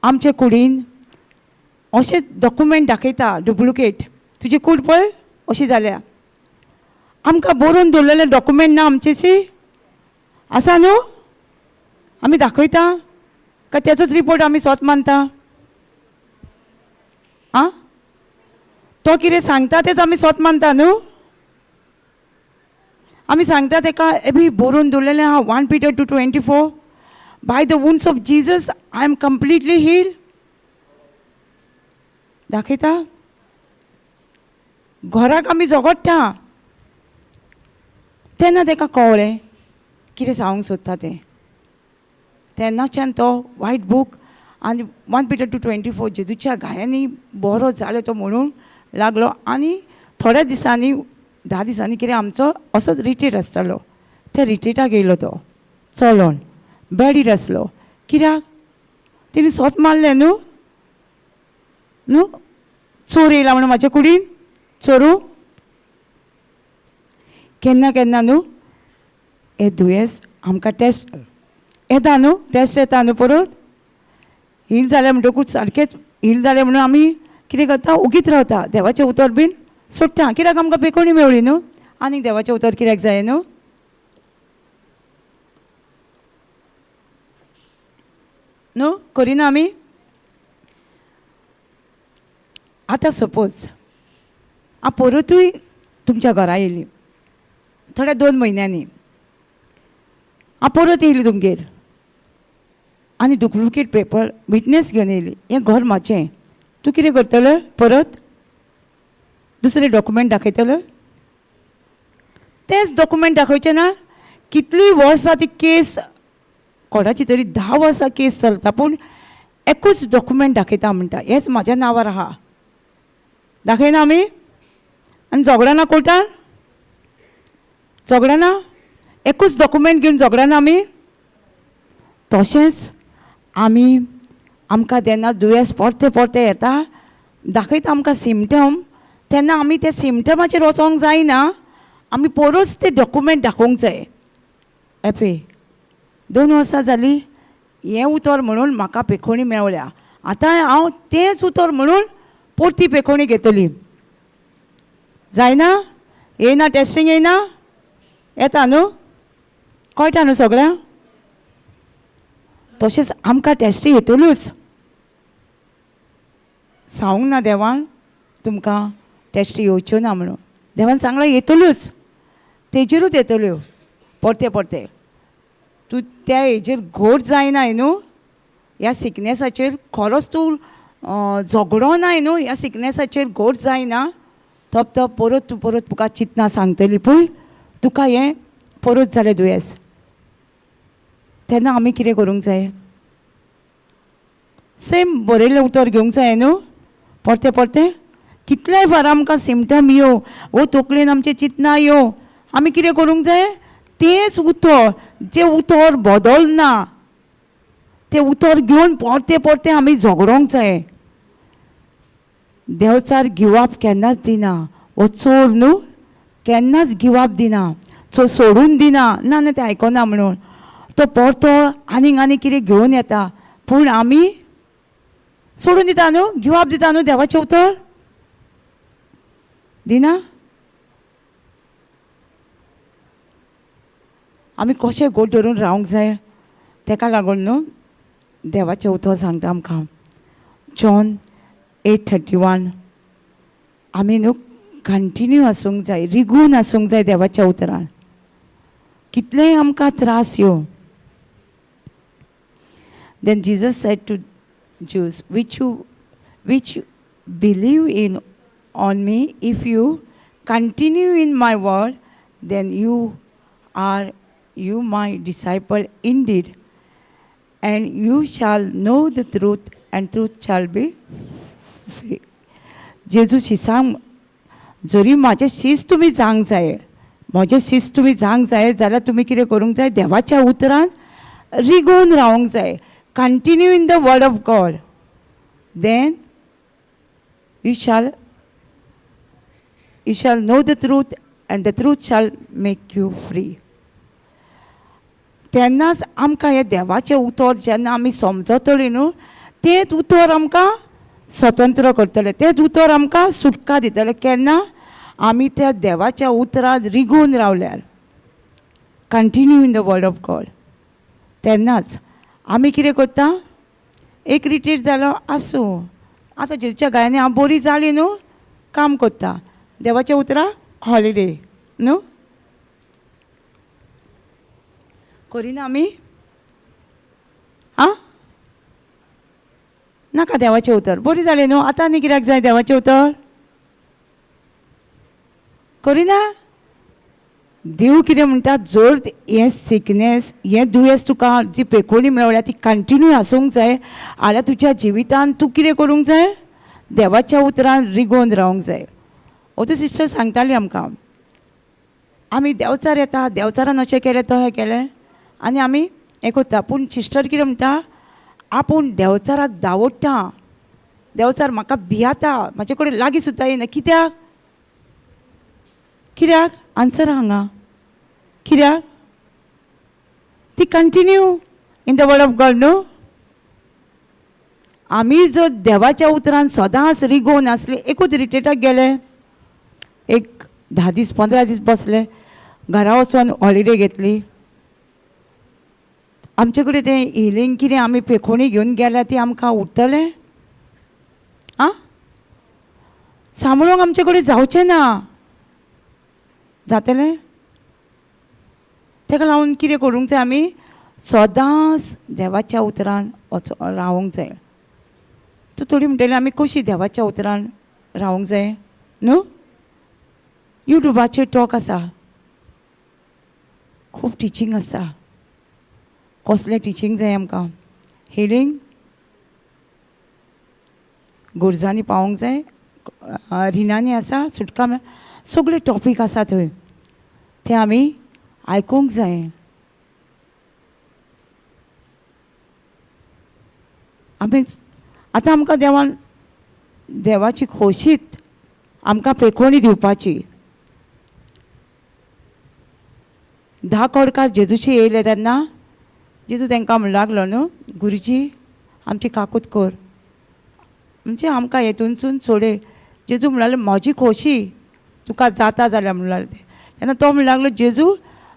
आमचे कुडीन अशें डॉक्युमेंट दाखयता डुप्लिकेट. तुजी कूड पळय अशी जाल्या. आमकां बरोवन दवरलेलें डॉक्युमेंट ना आमचेशी आसा न्हू? आमी दाखयता काय तेचोच रिपोर्ट आमी स्वत मानता? आं, तो कितें सांगता तेच आमी स्वत मानता न्हू? आमी सांगता तेका एबी बरोवन दवरलेलें आहा 1 Peter 2:24, by the wounds of Jesus I am completely healed. दाखयता घराक आमी झगडटा तेन्ना तेका कळ्ळें कितें सांगूंक सोदता तें. तेन्नाच्यान तो वायट बूक आनी 1 Peter 2:24 जेजूच्या घायांनी बरो जालो तो म्हणूंक लागलो. आनी थोड्या दिसांनी 10 दिसांनी कितें आमचो असोच रिट्रीट आसतालो, त्या रिट्रीटाक येयलो तो चलोन बेडीर आसलो. कित्याक तेणी सोत मारलें न्हू, न्हू चोर येयला म्हणून म्हाज्या कुडीन चोरू. केन्ना केन्ना न्हू हे दुयेंस आमकां टेस्ट येता न्हू, टेस्ट येता न्हू परत. हील जालें म्हणटकूच सारकेंच हील जालें म्हणून आमी कितें करता, ओगीच रावता, देवाचें उतर बीन सोडटा. कित्याक आमकां पेकोणी मेवळी न्हू, आनीक देवाचें उतर कित्याक जाय न्हू. न्हू करिना आमी. आतां सपोज हांव परतूय तुमच्या घरा येयली थोड्या 2 म्हयन्यांनी, हांव परत येयली तुमगेर आनी डुप्लिकेट पेपर विटनेस घेवन येयली, हें घर म्हाजें, तूं कितें करतलो? परत दुसरे डॉक्युमेंट दाखयतलो? तेच डॉक्युमेंट दाखोवचे ना. कितलीं वर्सां ती केस कोणाची तरी 10 वर्सां केस चलता, पूण एकूच डॉक्युमेंट दाखयता म्हणटा, हेच म्हाज्या नांवार आहा. दाखयना आमी? आनी झगडना कोर्टान? झगडना? एकूच डॉक्युमेंट घेवन झगडना आमी? तशेंच आमी आमकां जेन्ना दुयेंस परतें परतें येता, दाखयता आमकां सिमटम, तेन्ना आमी त्या सिमटमाचेर वचोंक जायना, आमी परत ते डॉक्युमेंट दाखोवंक जाय. एपे 2 वर्सां जालीं हें उतर म्हणून म्हाका पेखोणी मेवल्या, आतां हांव तेंच उतर म्हणून परती पेखोणी घेतली. जायना? येयना टेस्टींग येयना? येता न्हू, कळटा न्हू सगळ्यांक? तशेंच आमकां टेस्टी येतल्योच. सांगूंक ना देवान तुमकां टेस्टी येवच्यो ना म्हणून, देवान सांगलां येतल्योच, तेजेरूच येतल्यो परते परते. तूं त्या हेजेर घोट जायना न्हू, ह्या सिकनेसाचेर खरोच तूं झगडो नाय न्हू, ह्या सिकनेसाचेर घोट जायना, तप तप परत तूं परत तुका चिंतना सांगतली पळय तुका हें परत जालें दुयेंस. तेन्ना आमी कितें करूंक जाय? सेम बरयल्लें उतर घेवंक जाय न्हू परतें परतें. कितलेय फार आमकां सिमटम येवं वो तकलेन आमचें चिंतना येवं, आमी कितें करूंक जाय? तेंच उतर, जें उतर बदलना तें उतर घेवन परतें परतें आमी झगडोंक जाय. देंवचार गिवाप केन्नाच दिना, हो चोर न्हू केन्नाच गिवाप दिना, चोर सोडून दिना, ना ना तें आयकना म्हणून तो परतो आनीक आनीक कितें घेवन येता, पूण आमी सोडून दिता न्हू, गिवाप दिता न्हू देवाचें उतर दिना. आमी कशें गोड धरून रावंक जाय तेका लागून न्हू देवाचें उतर सांगता आमकां. जॉन 8:31, आमी न्हू कंटिन्यू आसूंक जाय, रिगून आसूंक जाय देवाच्या उतरान, कितलेय आमकां त्रास येवं. Then Jesus said to Jews, which believe in on me, if you continue in my word, then you are you my disciple indeed, and you shall know the truth, and truth shall be free. जेजू शिसांक जरी म्हाजें शीस तुमी जावंक जाय, म्हजें शीस तुमी जावंक जाय जाल्यार तुमी कितें करूंक जाय, देवाच्या उतरान रिगोवन रावंक जाय. Continue in the word of God, then you shall know the truth and the truth shall make you free. तेन्नाच आमकां हें देवाचें उतर जेन्ना आमी समजतलीं न्हू, तेंच उतर आमकां स्वतंत्र करतलें, तेंच उतर आमकां सुटका दितलें. केन्ना आमी त्या देवाच्या उतरान रिगून रावल्यार, continue in the word of God, तेन्नाच आमी कितें करता, एक रिटीर जालो आसूं, आतां जेजूच्या गायांनी हांव बरी जाली न्हू, काम करता, देवाच्या उतरां हॉलिडे न्हू करिना आमी. आं नाका देवाचें उतर, बरी जालें न्हू, आतां आनी कित्याक जाय देवाचें उतर, करिना. देव कितें म्हणटा, जर हें सिकनेस हें दुयेंस तुका जी पेकोणी मेळ्ळ्या ती कंटिन्यू आसूंक जाय, जाल्यार तुज्या जिवितान तूं कितें करूंक जाय, देवाच्या उतरान रिगोवन रावंक जाय. ओतू सिस्टर सांगताली आमकां, आमी देंवचार येता, देंवचारान अशें केलें तशें केलें आनी आमी हें करता, पूण सिस्टर कितें म्हणटा, आपूण देंवचाराक दावडटा, देंवचार म्हाका भियाता, म्हाजे कडेन लागीं सुद्दां येना. कित्याक? कित्याक? आन्सर हांगा कित्याक? ती continue in the word of God न्हू. आमी जर देवाच्या उतरान सदांच रिगोवन आसली, एकूच रिट्रिटाक गेले, एक 10 दीस 15 दीस बसले, घरा वचोन हॉलिडे घेतली. आमचे कडेन तें हिलींग कितें आमी पेखोणी घेवन गेल्या ती आमकां उरतलें? आं, सांबाळूंक आमचे कडेन जावचें ना. जातलें? ताका लागून कितें करूंक जाय, आमी सदांच देवाच्या उतरान वचो रावूंक जाय. तूं थोडी म्हणटली आमी कशी देवाच्या उतरान रावूंक जाय न्हू? युट्यूबाचेर टॉक आसा, खूब टिचींग आसा. कसलें टिचींग जाय आमकां? हिलींग गरजांनी पावोंक जाय, रिणांनी आसा, सुटका मेळ, सगळे टॉपीक आसा थंय, ते आमी आयकूंक जाय. आमी आतां आमकां देवान देवाची खोशीत आमकां पेखोणी दिवपाची. 10 कोडकार जेजूचे येयले तेन्ना जेजू तांकां म्हणूंक लागलो न्हू, गुरुजी आमची काकूत कर, म्हणजे आमकां हेतूनसून सोडय. जेजू म्हणूंक लागलो म्हजी खोशी तुका जाता जाल्यार म्हणूंक लागले. तेन्ना तो म्हणूंक लागलो जेजू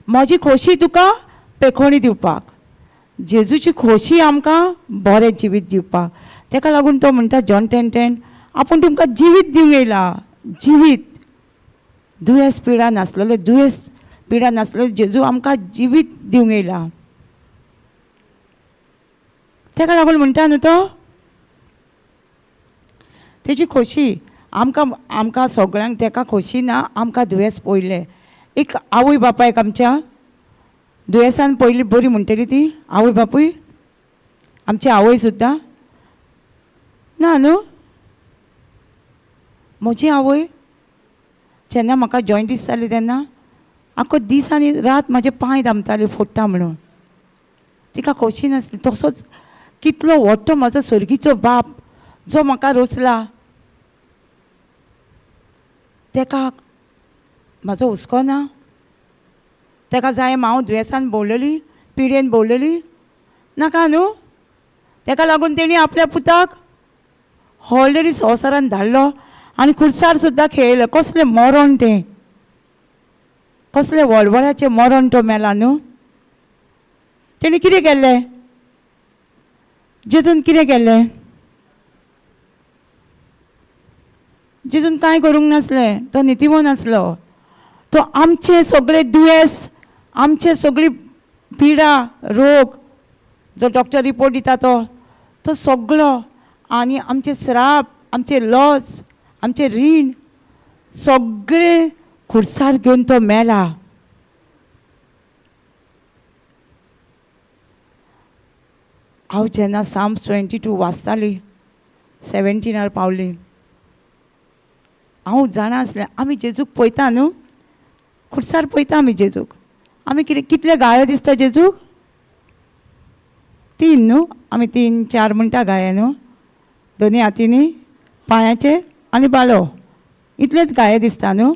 म्हजी खोशी तुका पेखोणी दिवपाक. जेजूची खोशी आमकां बरें जिवीत दिवपाक. ताका लागून तो म्हणटा जॉन 10:10, आपूण तुमकां जिवीत दिवंक येयला. जिवीत, दुयेंस पिडा नासलेलें, दुयेंस पिडा नासलेलें जेजू आमकां जिवीत दिवंक येयला. ताका लागून म्हणटा न्हू तो तेजी खोशी आमकां, आमकां सगळ्यांक ताका खोशी ना. आमकां दुयेंस पयलें एक आवय बापायक आमच्या दुयेंसान पयलीं बरी म्हणटली ती आवय बापूय, आमची आवय सुद्दां ना न्हू. म्हजी आवय जेन्ना म्हाका जॉयंटीस जाली तेन्ना आख्खो दीस आनी रात म्हाजे पांय दामताली फोडटा म्हणून. तिका खोशी नासली. तसोच कितलो व्हडलो म्हजो सर्गीचो बाप जो म्हाका रोसला तेका म्हाजो हुस्को ना. तेका जाय हांव दुयेंसान भोंवलेली, पिडेन भोंवलेली नाका न्हू. तेका लागून तेणी आपल्या पुताक ऑलरेडी संवसारान धाडलो आनी खुर्सार सुद्दां खेळयलो. कसलें मरण तें, कसलें वळवळ्याचें मरण तो मेला न्हू. तेणी कितें केल्लें? जेजून कितें केल्लें? जेजून कांय करूंक नासलें. तो नितीवन आसलो. तो आमचे सगळे दुयेंस, आमचे सगळी पिडा, रोग जो डॉक्टर रिपोर्ट दिता तो, तो सगळो, आनी आमचे श्राप, आमचे लॉस, आमचे रीण सगळे खुर्सार घेवन तो मेला. हांव जेन्ना साम्स 22 वाचताली, 17 पावली, हांव जाणा आसलें आमी जेजूक पळयता न्हू, खुर्सार पळयता आमी जेजूक. आमी कितें कितले गायो दिसता जेजूक? 3 न्हू, आमी 3 4 म्हणटा गाये न्हू, दोनी हातींनी, पांयाचेर आनी बालो, इतलेच गाये दिसता न्हू.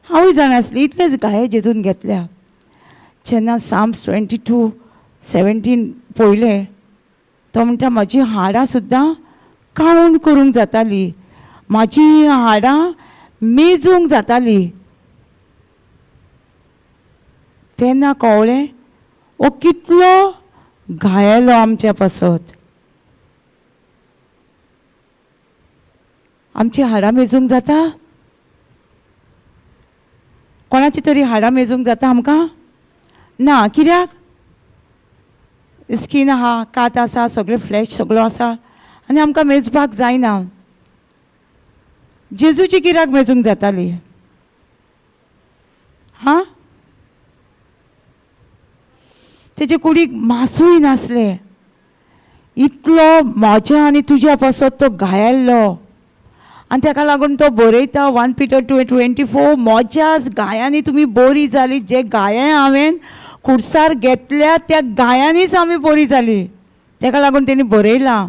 हांवूय जाणा आसली इतलेच गाये जेजून घेतल्या. जेन्ना साम्स 22:17 पळयलें, तो म्हणटा म्हजी हाडां सुद्दां काउंट करूंक जाताली, म्हाजी हाडां मेजूंक जाताली. तेन्ना कवळें हो कितलो घायलो आमच्या पासत. आमची हाडां मेजूंक जाता? कोणाची तरी हाडां मेजूंक जाता आमकां? ना. कित्याक? स्कीन आहा, कात आसा, सगळें फ्लॅश सगळो आसा आनी आमकां मेजपाक जायना. जेजूची कित्याक मेजूंक जाताली? हां, तेजे कुडीक मासूय नासलें. इतलो म्हज्या आनी तुज्या पासत तो घायल्लो. आनी ताका लागून तो बरयता 1 Peter 2:24, म्हज्याच गायांनी तुमी बरी जाली. जे गाये हांवें खुर्सार घेतल्या त्या गायांनीच आमी बरी जाली. ताका लागून तेणी बरयलां.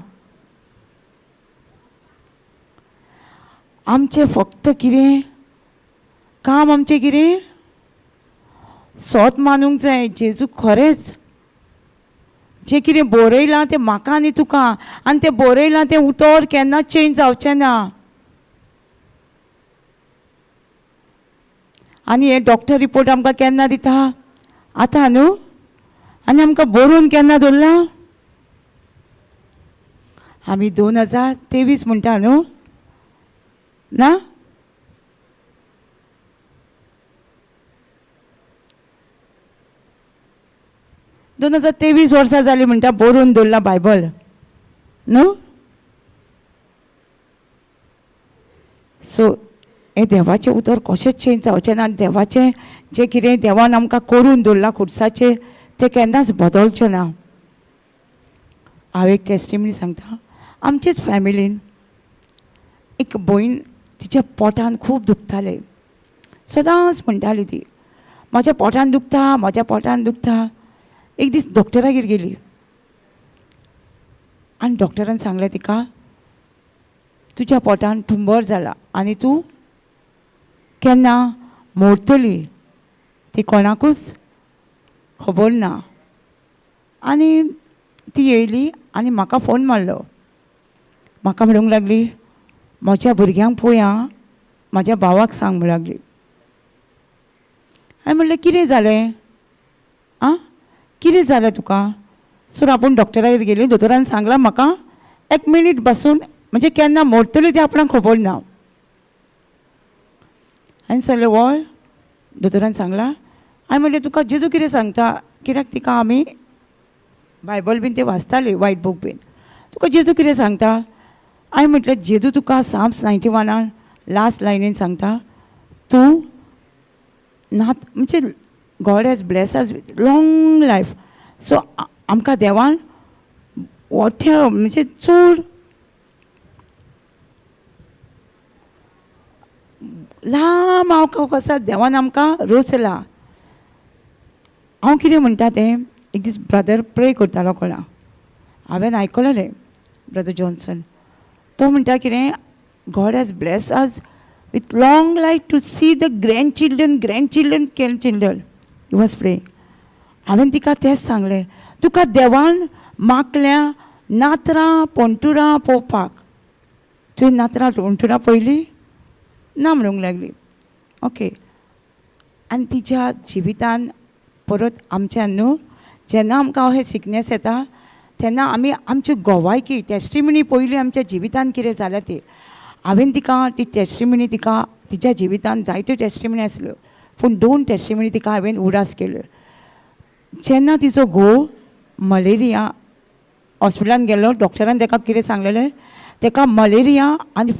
आमचें फक्त कितें काम, आमचें कितें सोत मानूंक जाय जेजू खरेंच जें कितें बरयलां तें म्हाका आनी तुका, आनी तें बरयलां तें उतर केन्ना चेंज जावचें ना. आनी हे डॉक्टर रिपोर्ट आमकां केन्ना दिता? आतां न्हू. आनी आमकां बरोवन केन्ना दवरलां? आमी 2023 म्हणटा न्हू ना? 2023 वर्सां जालीं म्हणटा बरोवन दवरलां बायबल न्हू. सो हें देवाचें उतर कशेंच चेंज जावचें ना. देवाचें जें कितें देवान आमकां करून दवरलां खुर्साचेर तें केन्नाच बदलचें ना. हांव एक टेस्टिमनी सांगता. आमचेच फॅमिलीन एक भयण तिच्या पोटान खूब दुखतालें. सदांच म्हणटाली ती, म्हज्या पोटान दुखता, म्हज्या पोटान दुखता. एक दीस डॉक्टरागेर गेली आनी डॉक्टरान सांगलें तिका, तुज्या पोटान ट्युमर जाला आनी तूं केन्ना मोडतली ती कोणाकूच खबर ना. आनी ती येयली आनी म्हाका फोन मारलो. म्हाका म्हणूंक लागली, म्हज्या भुरग्यांक पळय आं, म्हाज्या भावाक सांग म्हणूंक लागली. हांवें म्हणलें, कितें जालें आं, कितें जालें तुका? सो आपूण डॉक्टरागेर गेली. दोतोरान सांगलां म्हाका एक मिनीट बसून, म्हणजे केन्ना मोडतली तें आपणाक खबर ना. हांवें सांगलें, वळ दोतोरान सांगलां. हांवें म्हणलें, तुका जेजू कितें सांगता? कित्याक तिका आमी बायबल बीन ते वाचताली, वायट बूक बीन. तुका जेजू कितें सांगता? हांवें म्हटलें, जेजू तुका साम्स 91 लास्ट लायनीन सांगता, तूं नात म्हणजे God has bless us with long life. So आमकां देवान मोठ्या म्हणजे चड लांब हांव कसा देवान आमकां रोसला. हांव कितें म्हणटा तें, एक दीस ब्रदर प्रे करतालो कोणा, हांवें आयकलेलें ब्रदर जॉन्सन, तो म्हणटा कितें, God has bless us with long life to see the grandchildren, grandchildren, grandchildren. He was praying. हांवें तिका तेंच सांगलें, तुका देवान मागल्या नातरां पणटुरां पळोवपाक, तुवें नातरां पणटुरां पळयलीं ना म्हणूंक लागली. ओके. आनी तिच्या जिवितान परत आमच्यान न्हू जेन्ना आमकां अशें सिकनेस येता तेन्ना आमी आमची गोवायकी टेस्टिमनी पयली आमच्या जिवितान कितें जालें ती हांवें तिका ती टेस्टिमनी तिका तिच्या जिवितान जायत्यो टेस्टिमनी आसल्यो पूण 2 टेस्टिमनी तिका हांवें उडास केल्यो. जेन्ना तिचो घोव मलेरिया हॉस्पिटलान गेलो, डॉक्टरान ताका कितें सांगलेलें, ताका मलेरिया आनी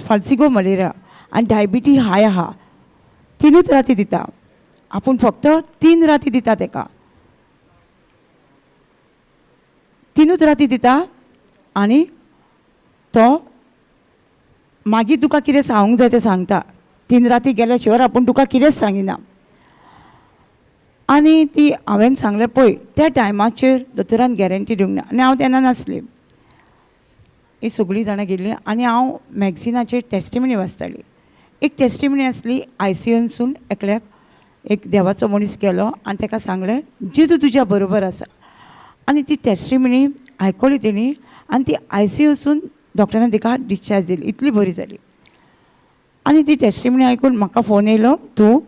फाल्सिगो मलेरिया आनी डायबिटी हाय आहा, 3 राती दिता, आपूण फक्त 3 राती दिता ताका, 3 राती दिता आनी तो मागीर तुका कितें सांगूंक जाय तें सांगता. 3 राती गेल्या शिवाय आपूण तुका कितेंच सांगिना. आनी ती हांवें सांगलें पळय त्या टायमाचेर दोतोरान गॅरंटी दिवंक ना आनी हांव तेन्ना नासलें, ही सगळीं जाणां गेल्लीं आनी हांव मॅगझिनाचेर टेस्टिमनी वाचताली. एक टेस्टिमनी आसली आयसीयूनसून एकल्याक एक देवाचो मनीस गेलो आनी ताका सांगलें जेजू तुज्या बरोबर आसा, आनी ती टेस्टिमनी आयकली तेणी आनी ती आयसीयूसून डॉक्टरान तिका डिस्चार्ज दिली, इतली बरी जाली. आनी ती टेस्टिमनी आयकून म्हाका फोन येयलो, तूं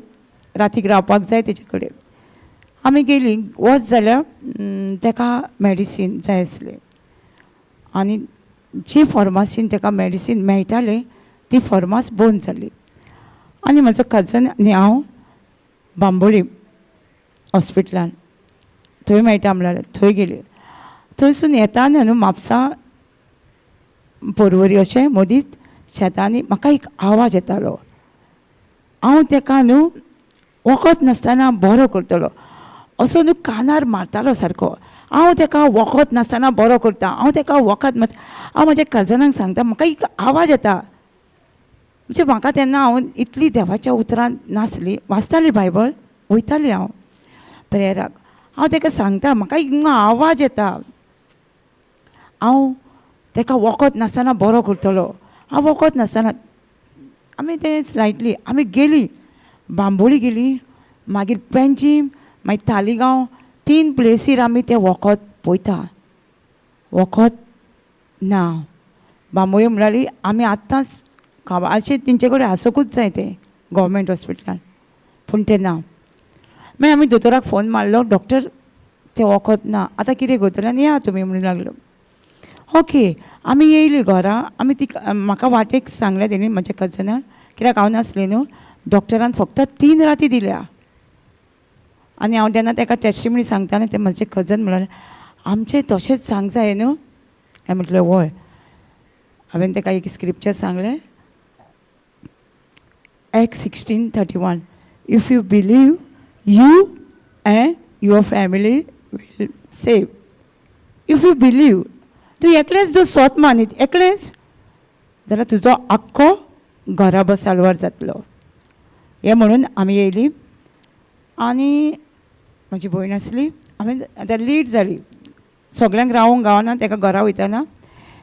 रातीक रावपाक जाय तेजे कडेन. आमी गेलीं, वच जाल्यार ताका मेडिसीन जाय आसलें आनी जी फार्मासीन ताका मेडिसीन मेळटालें ती फार्मास बंद जाली. आनी म्हजो कजन आनी हांव बांबोळी हॉस्पिटलान थंय मेळटा म्हणल्यार थंय गेली. थंयसून येताना न्हू म्हापसा पर्वरी अशें मदींच शेतांनी म्हाका एक आवाज येतालो, हांव ताका न्हू वखद नासतना बरो करतलो असो न्हू कानार मारतालो सारको, हांव ताका वखद नासतना बरो करता, हांव ताका वखद मात, हांव म्हज्या कजनांक सांगता म्हाका एक आवाज येता. म्हणजे म्हाका तेन्ना हांव इतली देवाच्या उतरान नासली, वाचताली बायबल, वयताली हांव प्रेयराक, हांव ताका सांगता म्हाका एक आवाज येता, हांव ताका वखद नासतना बरो करतलो, हांव वखद नासतना. आमी तें स्लायटली आमी गेली बांबोळी गेली, मागीर पेंजीम, मागीर तालिगांव, 3 प्लेसीर आमी तें वखद पळयता वखद ना. बांबोळे म्हणाली आमी आत्तांच अशें तेंचे कडेन आसुंकूच जाय तें गोवोरमेंट हॉस्पिटलान, पूण तें ना. मागीर आमी दोतोराक फोन मारलो, डॉक्टर तें वखद ना, आतां कितें करतलें आनी या तुमी म्हणून लागलो. ओके आमी येयली घरा. आमी तिका म्हाका वाटेक सांगलें तेणी म्हज्या कजनान, कित्याक हांव नासलें न्हू, डॉक्टरान फक्त 3 राती दिल्या. आनी हांव तेन्ना ताका टेस्टिमनी सांगतालें, तें म्हजें कजन म्हळ्यार आमचें तशेंच सांग जाय न्हू. हांवें म्हटलें वय. हांवें ताका एक स्क्रिप्चर सांगलें, Acts 16:31, if you believe you and your family will save. If you believe, तूं एकलेंच जर सोत मानीत एकलेंच जाल्यार तुजो आख्खो घराबो साल्वार जातलो. हें म्हणून आमी येयली. आनी म्हजी भयण आसली, हांवें आतां लेट जाली, सगल्यांक रावोंक गावना, ताका घरा वयतना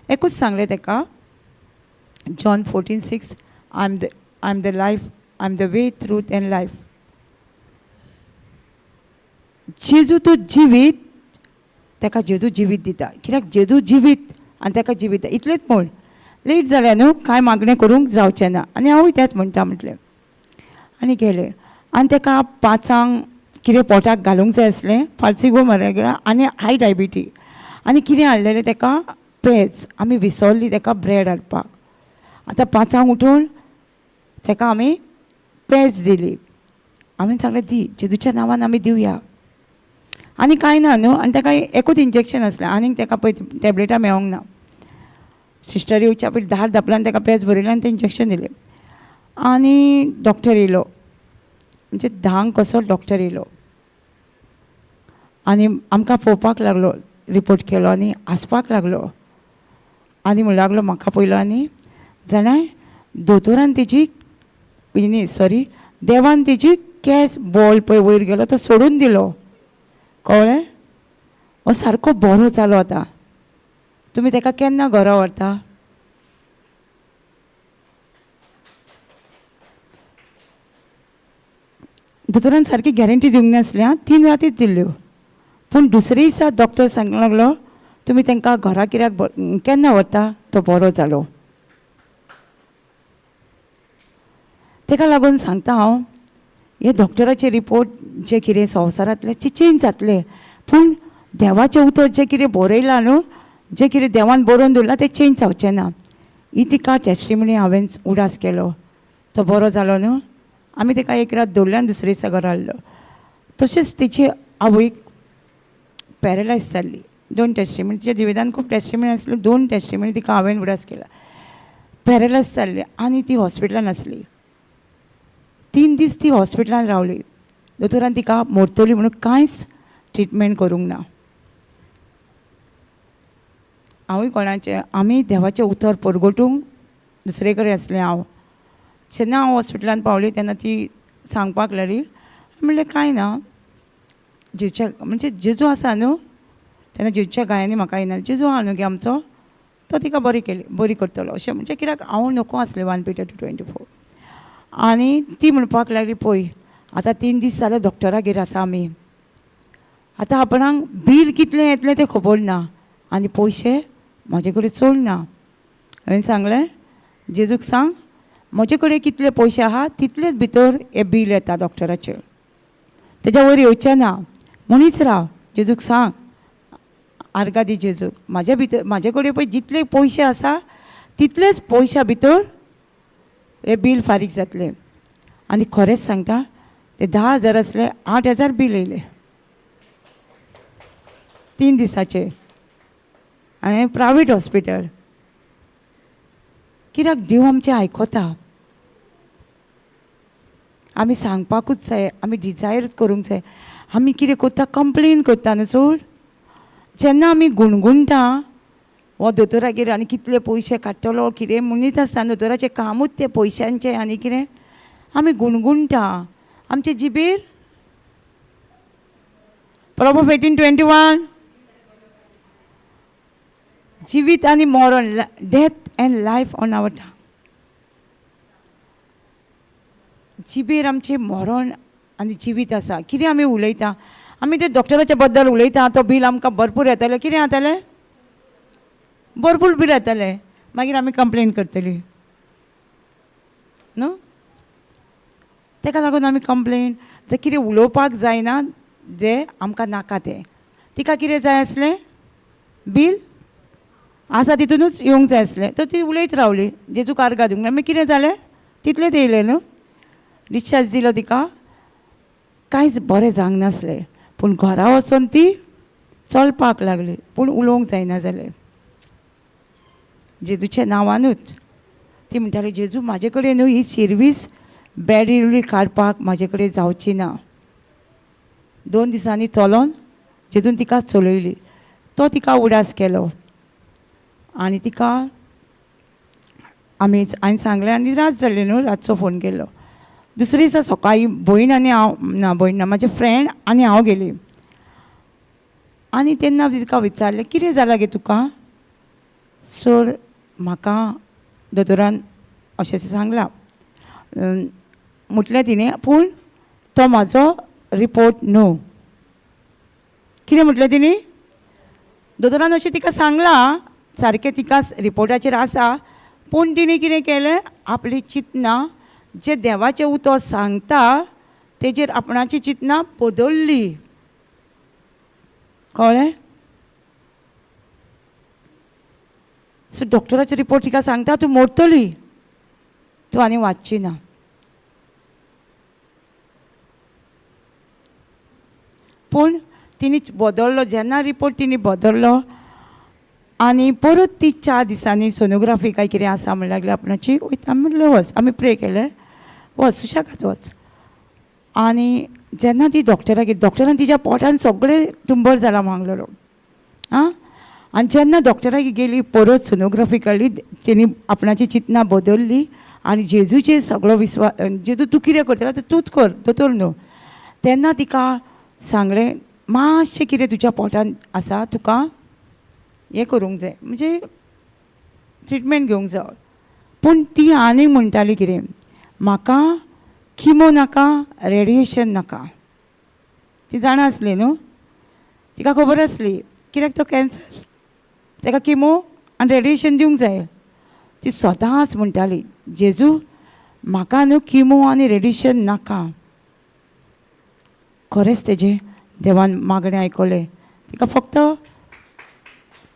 एकूच सांगलें ताका, John 14:6, I am the life, I am the way, truth and life. जेजू तूं जिवीत, ताका जेजू जिवीत दिता, कित्याक जेजू जिवीत आनी ताका जिवीत दिता. इतलेंच म्हण लेट जालें न्हू, कांय मागणें करूंक जावचें ना. आनी हांवूय तेंच म्हणटा म्हटलें. आनी गेलें आनी ताका 5 कितें पोटाक घालूंक जाय आसलें, फाल्सिगो मरे आनी हाय डायबिटी आनी कितें हाडलेलें ताका पेज, आमी विसरली ताका ब्रेड हाडपाक. आतां 5 उठून ताका आमी पेज दिली. हांवें सांगलें दी, जेजूच्या नांवान आमी दिवया. आनी कांय ना न्हू. आनी ताका एकूच इंजेक्शन आसलें, आनीक ताका पळय टॅबलेटां मेळोंक ना. सिस्टर येवच्या पयलीं दार धांपलें आनी ताका पेज बरयलें आनी तें इंजेक्शन दिलें. आनी डॉक्टर येयलो, म्हणजे 10 कसो डॉक्टर येयलो आनी आमकां पळोवपाक लागलो, रिपोर्ट केलो आनी हांसपाक लागलो. आनी म्हणूं लागलो म्हाका पयलो, आनी जाणा दोतोरान तेजी न्ही सॉरी देवान तेजी केंस बॉल पळय वयर गेलो तो सोडून दिलो, कळ्ळें? हो सारको बरो जालो. आतां तुमी ताका केन्ना घरा व्हरता? दोतोरान सारकी गॅरंटी दिवंक नासली आं, 3 रातीच दिल्ल्यो. पूण दुसरे दिसा डॉक्टर सांगूंक लागलो तुमी तांकां घरा कित्याक केन्ना व्हरता, तो बरो जालो. ताका लागून सांगता हांव, हे डॉक्टराचे रिपोर्ट जे कितें संवसारांतले ते चेंज जातले, पूण देवाचें उतर जें कितें बरयलां न्हू, जें कितें देवान बरोवन दवरलां तें चेंज जावचें ना. ही तिका टेस्टिमनी हांवें उडास केलो, तो बरो जालो न्हू. आमी ताका एक रात दवरलें आनी दुसरे दिसा घरा हाडलो. तशेंच तिची आवयक पॅरलायज जाल्ली. 2 टेस्टिमनी तिच्या जिवितान खूब टेस्टिमनी आसल्यो, 2 टेस्टिमनी तिका हांवें उडास केला. पॅरलायज जाल्ली आनी ती हॉस्पिटलान आसली. 3 दीस ती हॉस्पिटलान रावली. दोतोरान तिका मोरतली म्हणून कांयच ट्रिटमेंट करूंक ना. हांवूय कोणाचें, आमी देवाचें उतर परगटूंक दुसरे कडेन आसलें हांव. जेन्ना हांव हॉस्पिटलान पावली तेन्ना ती सांगपाक लागली, म्हणलें कांय ना, जेजूच्या म्हणजे जेजू आसा न्हू, तेन्ना जेजूच्या गायांनी म्हाका येना, जेजू आहा न्हू गे आमचो, तो तिका बरी केली, बरी करतलो अशें म्हणजे कित्याक हांव नको आसलें 1 Peter 2:24. आनी ती म्हणपाक लागली पळय आतां 3 दीस जाले डॉक्टरागेर आसा आमी, आतां आपणाक बील कितलें येतलें तें खबर ना आनी पयशे म्हजे कडेन चड ना. हांवें सांगलें जेजूक सांग म्हजे कडेन कितले पयशे आहा तितलेच भितर हें बील येता डॉक्टराचें, तेज्या वयर येवचें ना, म्हणीच राव, जेजूक सांग आर्गां दी जेजूक, म्हाज्या भितर म्हाजे कडेन पळय जितले पयशे आसा तितलेच पयशां भितर हें बील फारीक जातलें. आनी खरेंच सांगता ते 10,000 आसले, 8,000 बील येयलें 3 दिसाचे, आनी प्रायवेट हॉस्पिटल. कित्याक देव आमचें आयकता, आमी सांगपाकूच जाय, आमी डिजायरूच करूंक जाय. आमी कितें करता, कंप्लेन करता न्हू चड. जेन्ना आमी गुणगुणटा हो दोतोरागेर आनी कितले पयशे काडटलो कितें म्हणीत आसता, दोतोराचें कामूच तें पयशांचें आनी कितें, आमी गुणगुणटा आमचे जिबेर. Proverbs 18:21, जिवीत आनी मरण, death and life on our tongue. जिबेर आमचें मरण आनी जिवीत आसा. कितें आमी उलयता, आमी ते डॉक्टराच्या बद्दल उलयता, तो बील आमकां भरपूर येतलें. कितें जातलें? भरपूर बील येतलें. मागीर आमी कंप्लेन करतली न्हू. ताका लागून आमी कंप्लेन जे कितें उलोवपाक जायना, जें आमकां नाका तें. तिका कितें जाय आसलें? बील आसा तितूनच येवंक जाय आसलें. तर ती उलयत रावली, जेजूक आर्गां दिवंक. मागीर कितें जालें? तितलेंच येयलें न्हू. डिस्चार्ज दिलो तिका. कांयच बरें जावंक नासलें, पूण घरा वचोन ती चलपाक लागली, पूण उलोवंक जायना जालें. जेजूच्या नांवानूच ती म्हणटाली, जेजू म्हाजे कडेन न्हू ही सिर्वीस बॅड काडपाक म्हाजे कडेन जावची ना. 2 दिसांनी चलोन जेजून तिका चलयली. तो तिका उडास केलो आनी तिका आमी हांवें सांगलें आनी रात जाली न्हू, रातचो फोन केलो. दुसरे दिसा सकाळीं भयण आनी हांव, ना भयण ना, म्हाजे फ्रेंड आनी हांव गेली. आनी तेन्ना तिका विचारलें, कितें जालां गे तुका? सर म्हाका दोतोरान अशें अशें सांगलां म्हटलें तिणें, पूण तो म्हाजो रिपोर्ट न्हू. कितें म्हटलें तिणें? दोतोरान अशें तिका सांगलां, सारकें तिका रिपोर्टाचेर आसा, पूण तिणें कितें केलें, आपली चिंतनां जें देवाचें उतर सांगता तेजेर आपणाची चिंतनां बदल्ली. कळ्ळें? सो डॉक्टराचे रिपोर्ट तिका सांगता, तूं मोडटली, तूं आनी वाचची ना. पूण तिणी बदल्लो, जेन्ना रिपोर्ट तिणी बदल्लो आनी परत ती 4 दिसांनी सोनोग्राफी काय कितें आसा म्हण लागली आपणाची. वयता म्हणलें वच, आमी प्रे केलें, वच सुशेगाद वच. आनी जेन्ना ती डॉक्टरागेर, डॉक्टरान तिच्या पोटान सगळें टुंबर जाला मागलेलो. आं, आनी जेन्ना डॉक्टरागेर गेली परत सोनोग्राफी काडली, तेणी आपणाची चिंतनां बदल्ली आनी जेजूचेर सगळो विस्वास, जेजू तूं कितें करतलो आतां तूंच कर, दोतोर न्हू. तेन्ना तिका सांगलें, मातशें कितें तुज्या पोटान आसा, तुका हें करूंक जाय, म्हणजे ट्रिटमेंट घेवंक जाय. पूण ती आनीक म्हणटाली कितें, म्हाका किमो नाका, रेडिएशन नाका. ती जाणा आसली न्हू, तिका खबर आसली कित्याक तो कॅन्सर, ताका किमो आनी रेडिएशन दिवंक जाय. ती सदांच म्हणटाली, जेजू म्हाका न्हू किमो आनी रेडिएशन नाका. खरेंच तेजें देवान मागणें आयकलें. तिका फक्त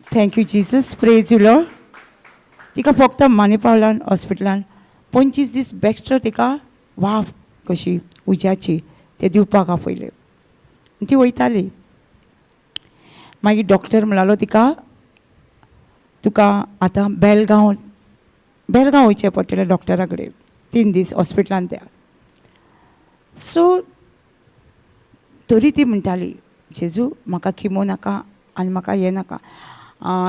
thank you Jesus, praise you Lord. तिका फक्त मानेपावलान हॉस्पिटलान 25 दीस बेश्टो तिका वाफ कशी उज्याची ते दिवपाक आपयले. ती वयताली. मागीर डॉक्टर म्हणालो तिका, तुका आतां बेलगांव, बेलगांव वयचें पडटलें डॉक्टरा कडेन, 3 दीस हॉस्पिटलान त्या. सो तरी ती म्हणटाली, जेजू म्हाका किमो नाका आनी म्हाका हें नाका,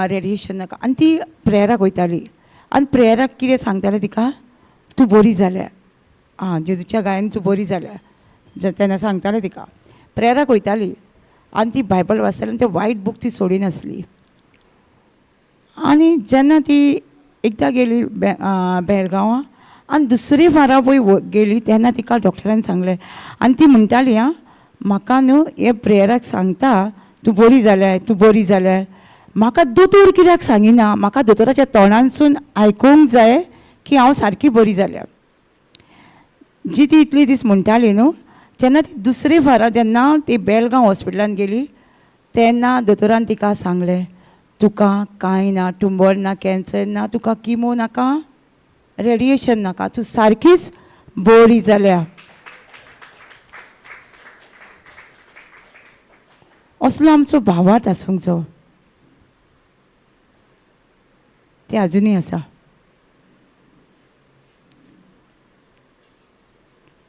रेडिएशन नाका. आनी ती प्रेयराक वयताली आनी प्रेयराक कितें सांगताले तिका, तूं बरी जाल्या, आं जेजूच्या गायन तूं बरी जाल्या, तेन्ना सांगताले तिका. प्रेयराक वयताली आनी ती बायबल वाचताली आनी ते वायट बूक ती सोडिनासली. आनी जेन्ना ती एकदां गेली बेळगांवां आनी दुसरी फारा पळय गेली तेन्ना तिका डॉक्टरान सांगलें, आनी ती म्हणटाली, आं म्हाका न्हू हे प्रेयराक सांगता तूं बरी जाल्या, तूं बरी जाल्या, म्हाका दोतोर कित्याक सांगिना, म्हाका दोतोराच्या तोंडानसून आयकूंक जाय की हांव सारकी बरी जाल्या. जी ती इतली दीस म्हणटाली न्हू, जेन्ना ती दुसरी फारा जेन्ना ती बेलगांव हॉस्पिटलान गेली तेन्ना दोतोरान तिका सांगलें, तुका कांय ना, ट्युमर ना, कॅन्सर ना, तुका किमो नाका, रेडिएशन नाका, तूं सारकीच बरी जाल्या. असलो आमचो भावार्थ आसूंक जाय, ते आजुनूय आसा.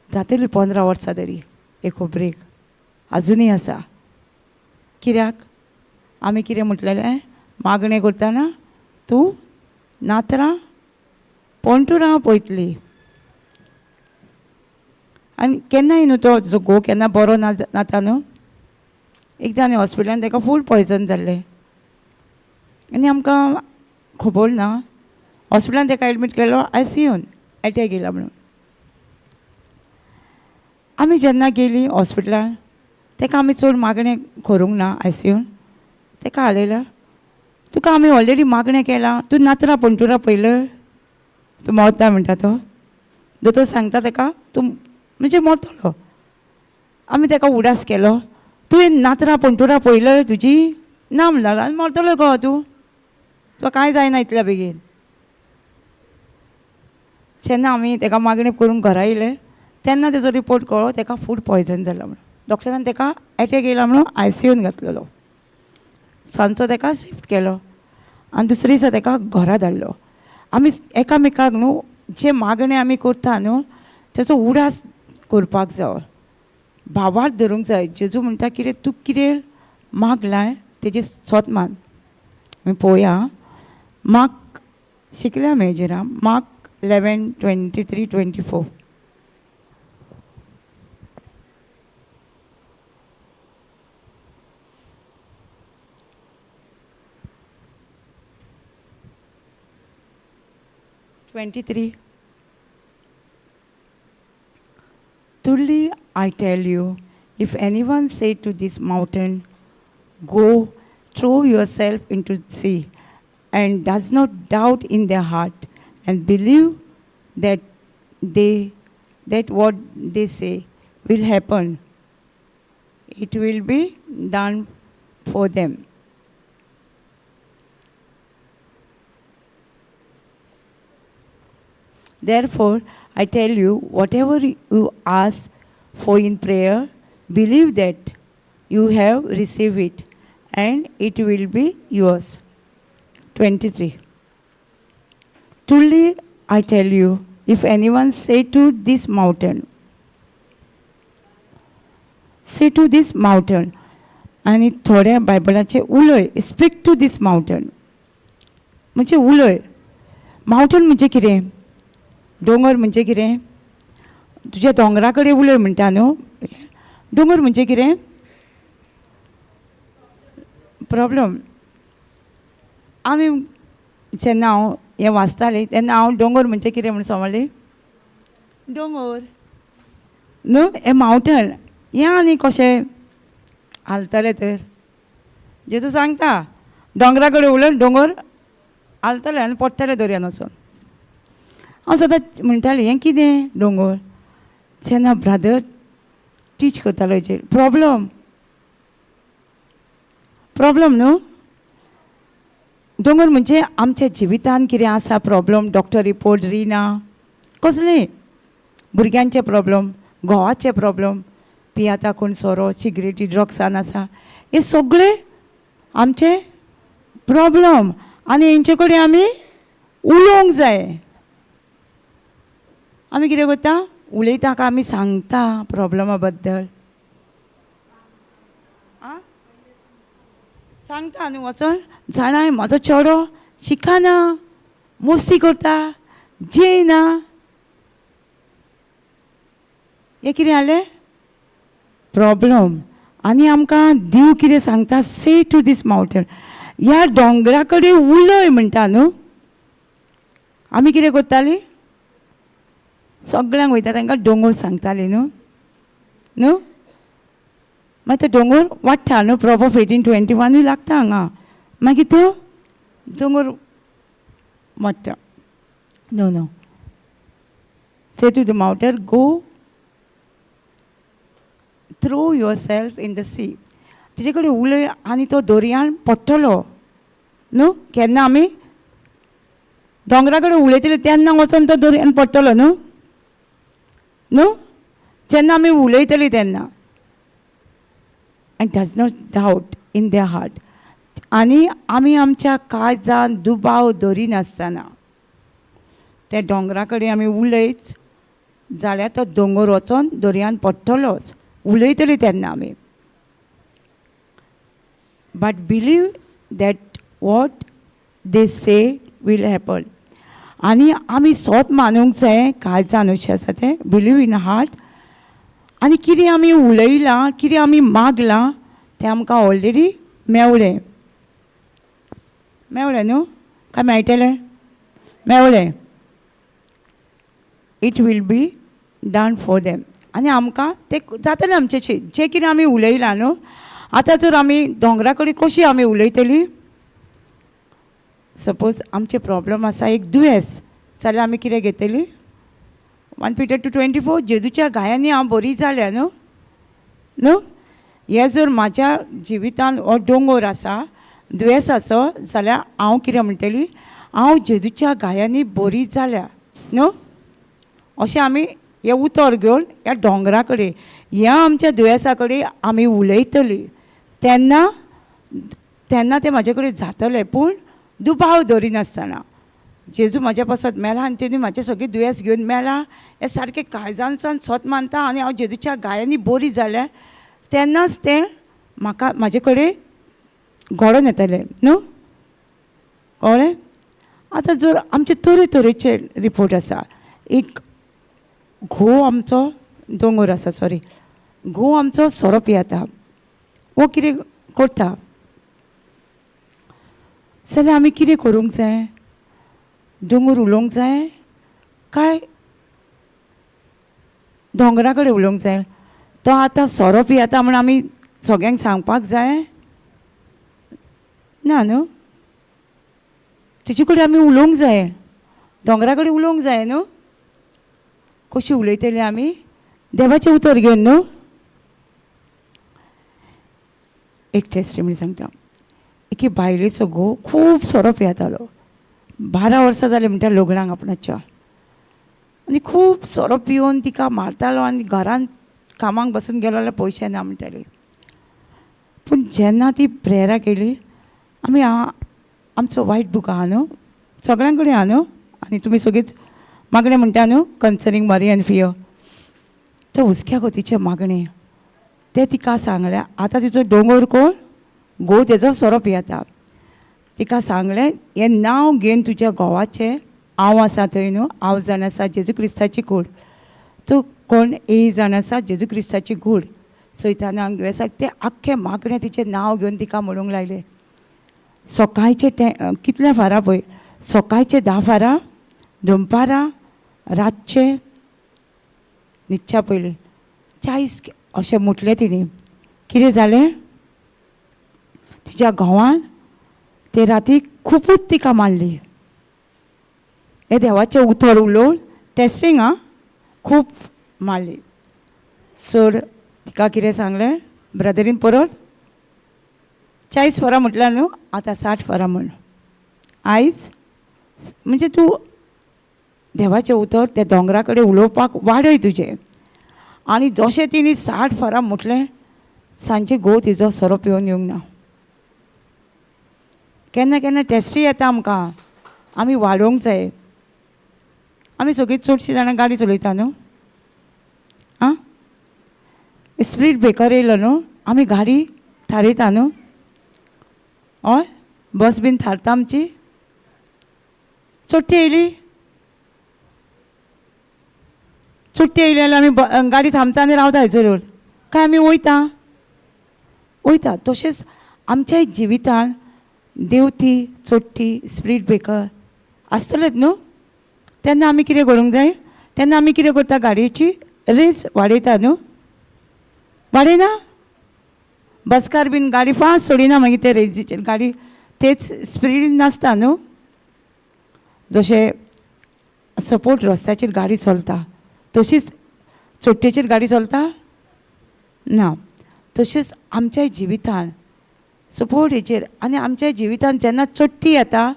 जातली 15 वर्सां तरी एक खबरेक आजुनूय आसा. कित्याक आमी कितें म्हटलेलें, मागणें करतना तूं नातरां पणटुरां पळयतली. आनी केन्नाय न्हू तो जो घोव केन्ना बरो ना जाता न्हू, एकदां आनी हॉस्पिटलान ताका फूड पॉयजन जाल्लें आनी आमकां खबर ना, हॉस्पिटलान ताका एडमीट केलो आयसीयून, एटॅक येयला म्हणून. आमी जेन्ना गेलीं हॉस्पिटलान ताका आमी चड मागणें करूंक ना आयसीयून ताका हालयलो. तुका आमी ऑलरेडी मागणें केलां, तूं नातरां पणटुरां पयलें, तूं मरता म्हणटा तो. दोतोर सांगता ताका तूं म्हणजे मरतलो. आमी ताका उडास केलो, तुवें नातरां पणटुरां पयलें तुजी ना म्हणला आनी मरतलो गो तूं, तुका कांय जायना इतल्या बेगीन. जेन्ना आमी ताका मागणें करून घरा येयले तेन्ना तेजो रिपोर्ट कळ्ळो ताका फूड पॉयजन जालां म्हणून. डॉक्टरान ताका एटॅक येयला म्हणून आयसीयून घातलेलो. सांजचो ताका शिफ्ट केलो आनी दुसरे दिसा ताका घरा धाडलो. आमी एकामेकाक न्हू जे मागणें आमी करता न्हू तेचो उडास करपाक जाय, भावार्थ धरूंक जाय. जेजू म्हणटा कितें तूं कितें मागलां तेजें सोत मान. आमी पळोवया मार्क शिकल्या आमी हेजेर आं, mark 11:23, 24. 23. Truly I tell you, if anyone say to this mountain, go throw yourself into the sea, and does not doubt in their heart, and believe that that what they say will happen, it will be done for them. Therefore, I tell you, whatever you ask for in prayer, believe that you have received it, and it will be yours. 23. Truly, I tell you, if anyone say to this mountain, say to this mountain, आनी थोड्या बायबलाचे उलय, स्पीक टू दीस मावंटन म्हणजे उलय. मावंटन म्हणजे कितें? दोंगर म्हणजे कितें? तुज्या दोंगरा कडेन उलय म्हणटा न्हू. दोंगर म्हणजे कितें? प्रॉब्लम. आमी जेन्ना हांव हें वाचतालें तेन्ना हांव दोंगर म्हणजे कितें म्हूण समजलें? दोंगर न्हू हें मावंटन हें आनी कशें हालतलें तर? जेजू सांगता दोंगरा कडेन उलय, दोंगर हालतलें आनी पडटलें दर्यान वचून. हांव सदांच म्हणटालें हें कितें दोंगर? जेन्ना ब्रादर टीच करतालो हेचेर प्रॉब्लम, प्रॉब्लम न्हू. दोंगर म्हणजे आमच्या जिवितान कितें आसा प्रॉब्लम, डॉक्टर रिपोर्ट रिना कसले, भुरग्यांचे प्रॉब्लम, घोवाचे प्रॉब्लम, पियाता कोण सोरो सिगरेटी ड्रग्सान आसा, हे सगळे आमचे प्रॉब्लम आनी हेंचे कडेन आमी उलोवंक जाय. आमी कितें करता? उलयता काय आमी सांगता प्रॉब्लमा बद्दल? आं सांगता न्हू वचोन जाणाय म्हाजो चेडो शिकना, मस्ती करता, जेयना, हें कितें जालें? प्रॉब्लम. आनी आमकां देव कितें सांगता? से टू दीस मावंटन, ह्या दोंगरा कडेन उलय म्हणटा न्हू. आमी कितें करतालीं? सगळ्यांक वयता तांकां दोंगर सांगतालीं न्हू न्हू. मागीर तो दोंगर वाडटा न्हू, प्रोवर्ब 18:21 लागता हांगा. मागीर तो दोंगर वाडटा. No no, say to the mountain, go throw yourself in the sea. तेजे कडेन उलय आनी तो दर्यान पडटलो न्हू. केन्ना आमी दोंगरा कडेन उलयतले तेन्ना वचोन तो दर्यान पडटलो न्हू न्हू, जेन्ना आमी उलयतली तेन्ना. And does not doubt in their heart, आनी आमी आमच्या काळजान दुबाव धरिनासतना त्या दोंगरा कडेन आमी उलयत जाल्यार तो दोंगर वचोन दर्यान पडटलोच, उलयतली तेन्ना आमी. But believe that what they say will happen. आनी आमी सोत मानूंक जाय काळजान अशें आसा तें, बिलीव इन हार्ट. आनी कितें आमी उलयलां, कितें आमी मागलां तें आमकां ऑलरेडी मेवलें. मेवलें न्हू? काय मेळटलें? मेवलें. It will be done for them. आनी आमकां तें जातलें आमचें जें कितें आमी उलयलां न्हू. आतां जर आमी दोंगरा कडेन कशी आमी उलयतली, सपोज आमचें प्रोब्लम आसा एक दुयेंस जाल्यार आमी कितें घेतली, 1 Peter 2:24, जेजूच्या घायांनी हांव बरी जाल्या न्हू न्हू. हें जर म्हाज्या जिवितान हो दोंगोर आसा दुयेंसाचो जाल्यार हांव कितें म्हणटली, हांव जेजूच्या घायांनी बरी जाल्या न्हू. अशें आमी हें उतर घेवन ह्या दोंगरा कडेन ह्या आमच्या दुयेंसा कडेन आमी उलयतली तेन्ना तेन्ना तें म्हाजे कडेन जातलें. पूण दुबाव दरिनासतना जेजू म्हाज्या पासत मेला आनी तेणी म्हाजें सगळें दुयेंस घेवन मेला हें सारकें काळजानसान सत मानता आनी हांव जेजूच्या घायांनी बरी जाल्या तेन्नाच तें म्हाका म्हाजे कडेन घडोवन येतलें न्हू. कळ्ळें? आतां जर आमचे तरेतरेचे रिपोर्ट आसा, एक घोव आमचो दोंगोर आसा, सॉरी, घोव आमचो सोरो पियेता, वो कितें करता जाल्यार आमी कितें करूंक जाय, दोंगोर उलोवंक जाय काय दोंगरा कडेन उलोवंक जाय? तो आतां सोरो पियेता म्हूण आमी सगळ्यांक सांगपाक जाय ना न्हू. तेजे कडेन आमी उलोवंक जाय, दोंगरा कडेन उलोवंक जाय न्हू. कशी उलयतली आमी, देवाचें उतर घेवन न्हू. एक टेस्टिमनी सांगता, एके बायलेचो घोव खूब सोरो पियेतालो, 12 वर्सां जालीं म्हणटा लग्नाक आपणाच्या, आनी खूब सोरो पिवन तिका मारतालो आनी घरान कामाक बसून गेलो जाल्यार पयशे ना म्हणटाली. पूण जेन्ना ती प्रेयराक गेली, आमी आमचो वायट बूक आहा न्हू, सगळ्यां कडेन आहा न्हू, आनी तुमी सगळींच मागणें म्हणटा न्हू, कन्सर्नींग मरी आनी फियर, तो हुस्क्या गोतीचें मागणें तें तिका सांगलें. आतां तिचो दोंगोर कोण, घोव तेजो सोरो पियेता, तिका सांगलें हें नांव घेवन तुज्या घोवाचें, हांव आसा थंय न्हू, हांव जाण आसा जेजू क्रिस्ताची कूड, तूं कोण ए जाण आसा जेजू क्रिस्ताची कूड, सैतानाक दुयेंसाक तें आख्खें मागणें तिचें नांव घेवन तिका म्हणूंक लायलें. सकाळचें तें कितल्या फारां पळय, सकाळचें 10 फारां, दनपारां, रातचें न्हिदच्या पयलीं 40 अशें म्हटलें तिणें. कितें जालें, तिच्या घोवान ते राती खुबूच तिका मारली. हें देवाचें उतर उलोवन टेस्टींग आं, खूब मारली. सर तिका कितें सांगलें ब्रदरीन, परत 40 वरां म्हटल्यार न्हू, आतां 60 वरां म्हण. आयज म्हणजे तूं देवाचें उतर त्या दोंगरा कडेन उलोवपाक वाडय तुजें. आनी जशें तिणें 60 वरां म्हटलें, सांजे घोव तिजो सोरो पिवन येवंक ना. केन्ना केन्ना टेस्टी येता आमकां, आमी वाडोवंक जाय. आमी सगळीं चडशीं जाणां गाडी चलयता न्हू, आं, स्पीड ब्रेकर येयलो न्हू, आमी गाडी थारयता न्हू, हय, बस बीन थारता आमची. चोट्टी येयली, चोट्टी येयली जाल्यार आमी गाडी थांबता आनी रावता हेचेर, काय आमी वयता वयता. तशेंच आमच्या जिवितान देवती चोट्टी स्पीड ब्रेकर आसतलेच न्हू. तेन्ना आमी कितें करूंक जाय, तेन्ना आमी कितें करता, गाडयेची रेस वाडयता न्हू, वाडयना, बसकार बीन गाडी फास्ट सोडिना, मागीर ते रेजीचेर गाडी तेच स्पीड नासता न्हू. जशें सपोर्ट रस्त्याचेर गाडी चलता तशीच चोट्टेचेर गाडी चलता ना, तशेंच आमच्या जिवितान सपोर्ट हेचेर आनी आमच्या जिवितान जेन्ना चोट्टी येता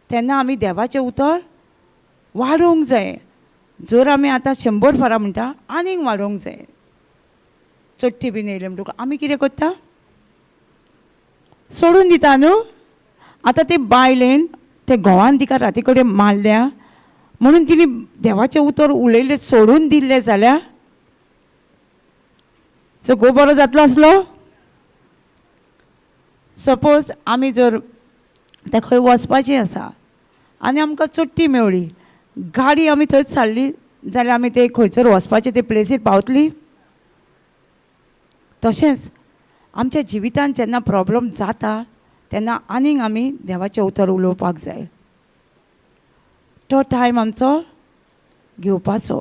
तेन्ना आमी देवाचें उतर वाडोवंक जाय. जर आमी आतां 100 फारां म्हणटा, आनीक वाडोवंक जाय. चोट्टी बीन येयले म्हणटकूच आमी कितें करता, सोडून दिता न्हू. आतां ते बायलेन ते घोवान तिका राती कडेन मारल्या म्हणून तिणें देवाचें उतर उलयलें, सोडून दिल्लें जाल्यार सो घोव बरो जातलो आसलो. सपोज आमी जर ते खंय वचपाचें आसा आनी आमकां चोट्टी मेवळी, गाडी आमी थंयच सारली जाल्यार आमी ते खंयसर वचपाचें ते प्लेसीर पावतली. तशेंच आमच्या जिवितान जेन्ना प्रॉब्लम जाता तेन्ना आनीक आमी देवाचें उतर उलोवपाक जाय. तो टायम आमचो घेवपाचो.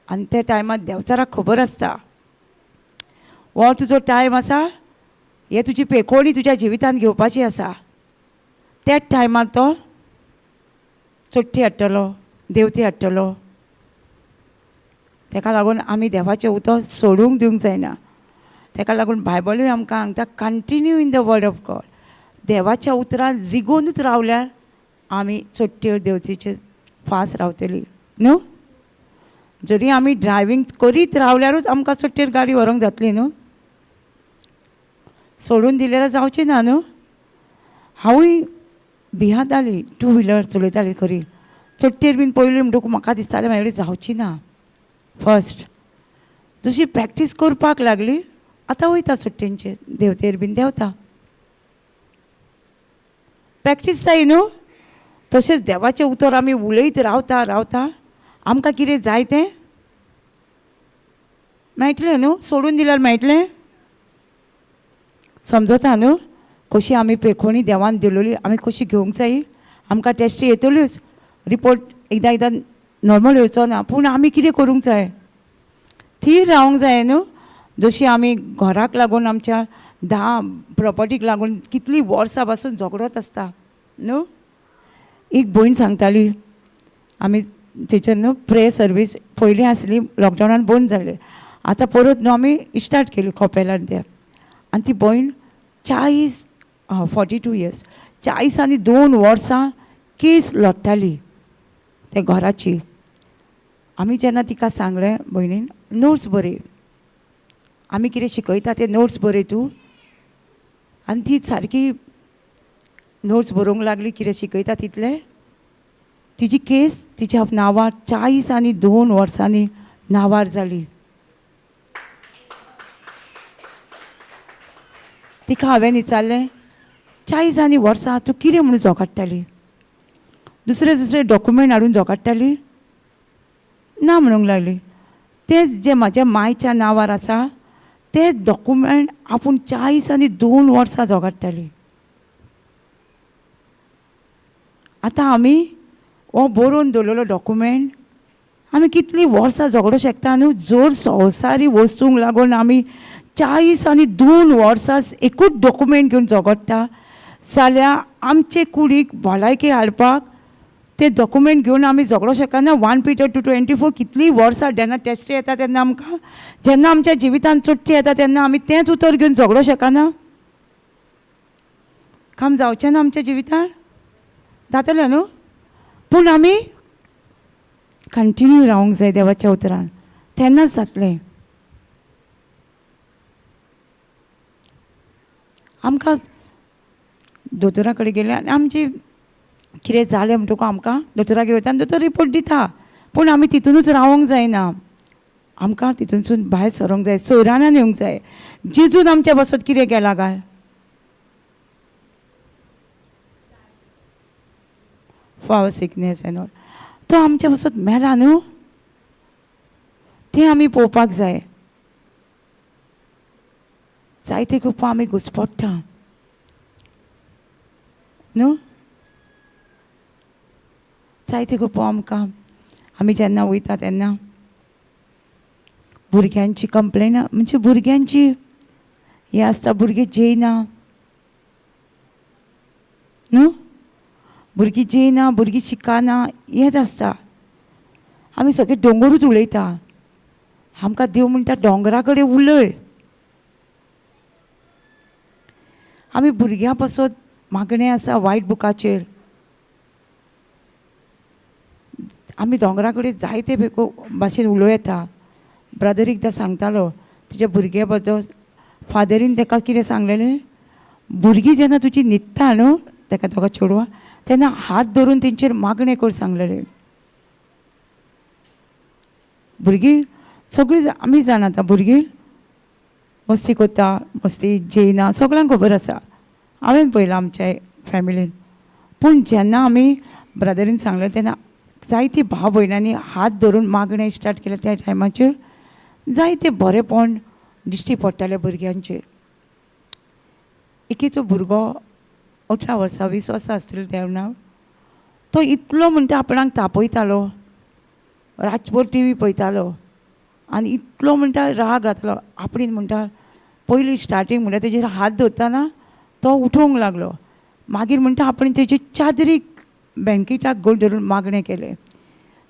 आनी त्या टायमार देंवचाराक खबर आसता हो तुजो टायम आसा, हे तुजी पेकोणी तुज्या जिवितांत घेवपाची आसा. त्याच टायमार तो चोट्टी हाडटलो, देवती हाडटलो. तेका लागून आमी देवाचें उतर सोडूंक दिवंक जायना. तेका लागून बायबलूय आमकां सांगता continue in the word of God. देवाच्या उतरान रिगोनूच रावल्यार आमी चोट्ट्यो देवतेचेर फास्ट रावतली न्हू. जरी आमी ड्रायवींग करीत रावल्यारूच आमकां चोट्टेर गाडी व्हरूंक जातली न्हू, सोडून दिल्यार जावची ना न्हू. हांवूय भियाताली, टू व्हिलर चलयताली खरी, चोट्टेर बीन पयली म्हणटकूच म्हाका दिसतालें म्हाजे कडेन जावची ना. फर्स्ट जशी प्रॅक्टीस करपाक लागली आतां वयता चोट्टेंचेर, देंवतेर बीन देंवता, प्रॅक्टीस जाय न्हू. तशेंच देवाचें उतर आमी उलयत रावता रावता आमकां कितें जाय तें मेळटलें न्हू, सोडून दिल्यार मेळटलें. समजता न्हू कशी आमी पेखोणी देवान दिलोली आमी कशी घेवंक जायी. आमकां टेस्टी येतल्योच, रिपोर्ट एकदां एकदां नॉर्मल येवचो ना, पूण आमी कितें करूंक जाय, थीर रावंक जाय न्हू. जशी आमी घराक लागून आमच्या 10 प्रोपर्टीक लागून कितलीं वर्सां पासून झगडत आसता न्हू. एक भयण सांगताली, आमी थंयसर न्हू प्रेयर सर्वीस पयलीं आसली, लॉकडावनान बंद जालें, आतां परत न्हू आमी स्टार्ट केली कोपेलान तें. आनी ती भयण 42 इयर्स, 40 आनी 2 वर्सां केस लडटाली त्या घराची. आमी जेन्ना तिका सांगलें, भयणीन नोट्स बरय, आमी कितें शिकयता ते नोट्स बरय तूं. आनी ती सारकी नोट्स बरोवंक लागली कितें शिकयता तितलें. तिजी केस तिच्या नांवार 40 आनी 2 वर्सांनी नांवार जाली. तिका हांवें विचारलें, 40 आनी वर्सां तूं कितें म्हणून झगडटाली, दुसरे दुसरे डॉक्युमेंट हाडून झगडटाली? ना म्हणूंक लागली. तेंच जें म्हाज्या मायच्या नांवार आसा तें डॉक्युमेंट आपूण 40 आनी 2 वर्सां झगडटाली. आतां आमी हो बरोवन दवरलेलो डॉक्युमेंट आमी कितलीं वर्सां झगडोंक शकता न्हू. जर संवसारी वस्तूंक लागून आमी 40 आनी 2 वर्सां एकूच डॉक्युमेंट घेवन झगडटा जाल्यार आमचे कुडीक भलायकी हाडपाक ते डॉक्युमेंट घेवन आमी झगडोंक शकना. 1 Peter 2:24 कितलीं वर्सां जेन्ना टेस्ट येता तेन्ना आमकां, जेन्ना आमच्या जिवितांत चोट्टी येता तेन्ना आमी तेंच उतर घेवन झगडोंक शकना. काम जावचें ना आमच्या जिवितांत, जातलें न्हू. पूण आमी कंटिन्यू रावंक जाय देवाच्या उतरान, तेन्नाच जातलें. आमकां दोतोरा कडेन गेले आनी आमची कितें जालें म्हणटकूच आमकां दोतोरागेर वयता आनी दोतोर रिपोर्ट दिता, पूण आमी तितूनच रावंक जायना, आमकां तितूनसून भायर सरोंक जाय, सोयरानान येवंक जाय. जेजून आमच्या पासत कितें केलां काय? For our sickness and all. तो आमच्या पासत मेला न्हू, तें आमी पळोवपाक जाय. जायते खूब आमी घुसपडटा न्हू, जायते खूब आमकां आमी जेन्ना वयता तेन्ना भुरग्यांची कंप्लेन, म्हणजे भुरग्यांची हें आसता, भुरगीं जेयना न्हू, भुरगीं जेयना, भुरगीं शिकना, हेंच आसता. आमी सगळे दोंगरूच उलयता, आमकां देव म्हणटा दोंगरा कडेन उलय. आमी भुरग्यां पासत मागणें आसा वायट बुकाचेर, आमी दोंगरा कडेन जायते भाशेन उलोवं येता. ब्रदर एकदां सांगतालो तुज्या भुरग्यां बद्दल, फादरीन ताका कितें सांगलेलें, भुरगीं जेन्ना तुजी न्हिदता न्हू ताका तुका चेडवां तेन्ना हात धरून तेंचेर मागणें कर सांगलेलें. भुरगीं सगळीं आमी जाणा आतां भुरगीं मस्ती करता, मस्ती जेयना, सगळ्यांक खबर आसा, हांवें पळयलां आमच्या फॅमिलीन. पूण जेन्ना आमी ब्रदरीन सांगलें तेन्ना जायती भाव भयणांनी हात धरून मागणें स्टार्ट केलें. त्या टायमाचेर जायते बरेंपण दिश्टी पडटालें भुरग्यांचेर. एकीचो भुरगो 18 वर्सां 20 वर्सां आसतलीं तेन्ना, तो इतलो म्हणटा आपणाक तापयतालो, रातभर टी व्ही पळयतालो. आनी इतलो म्हणटा राग घातलो आपणेन म्हणटा पयलीं स्टार्टींग म्हणल्यार तेजेर हात दवरतना तो उठोवंक लागलो. मागीर म्हणटा आपणें तेजे चादरीक बँकेटाक गोल धरून मागणें केलें.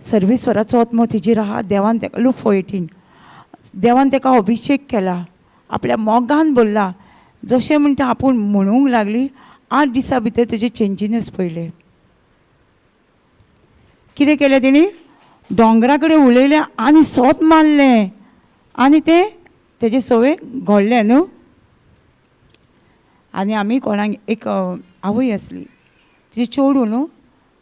सर्वेस्वराचो आत्मो तेजेर आहा, देवान तेका लूक 4:18 देवान तेका अभिशेक केला, आपल्या मोगान भरला. जशें म्हणटा आपूण म्हणूंक लागली 8 दिसां भितर तेजे चेंजीनस पयलें. कितें केलें तेणी? दोंगरा कडेन उलयलें आनी सोत मारलें आनी तें तेजे सवय घडलें न्हू. आनी आमी कोणाक एक आवय आसली तिची चेडूं न्हू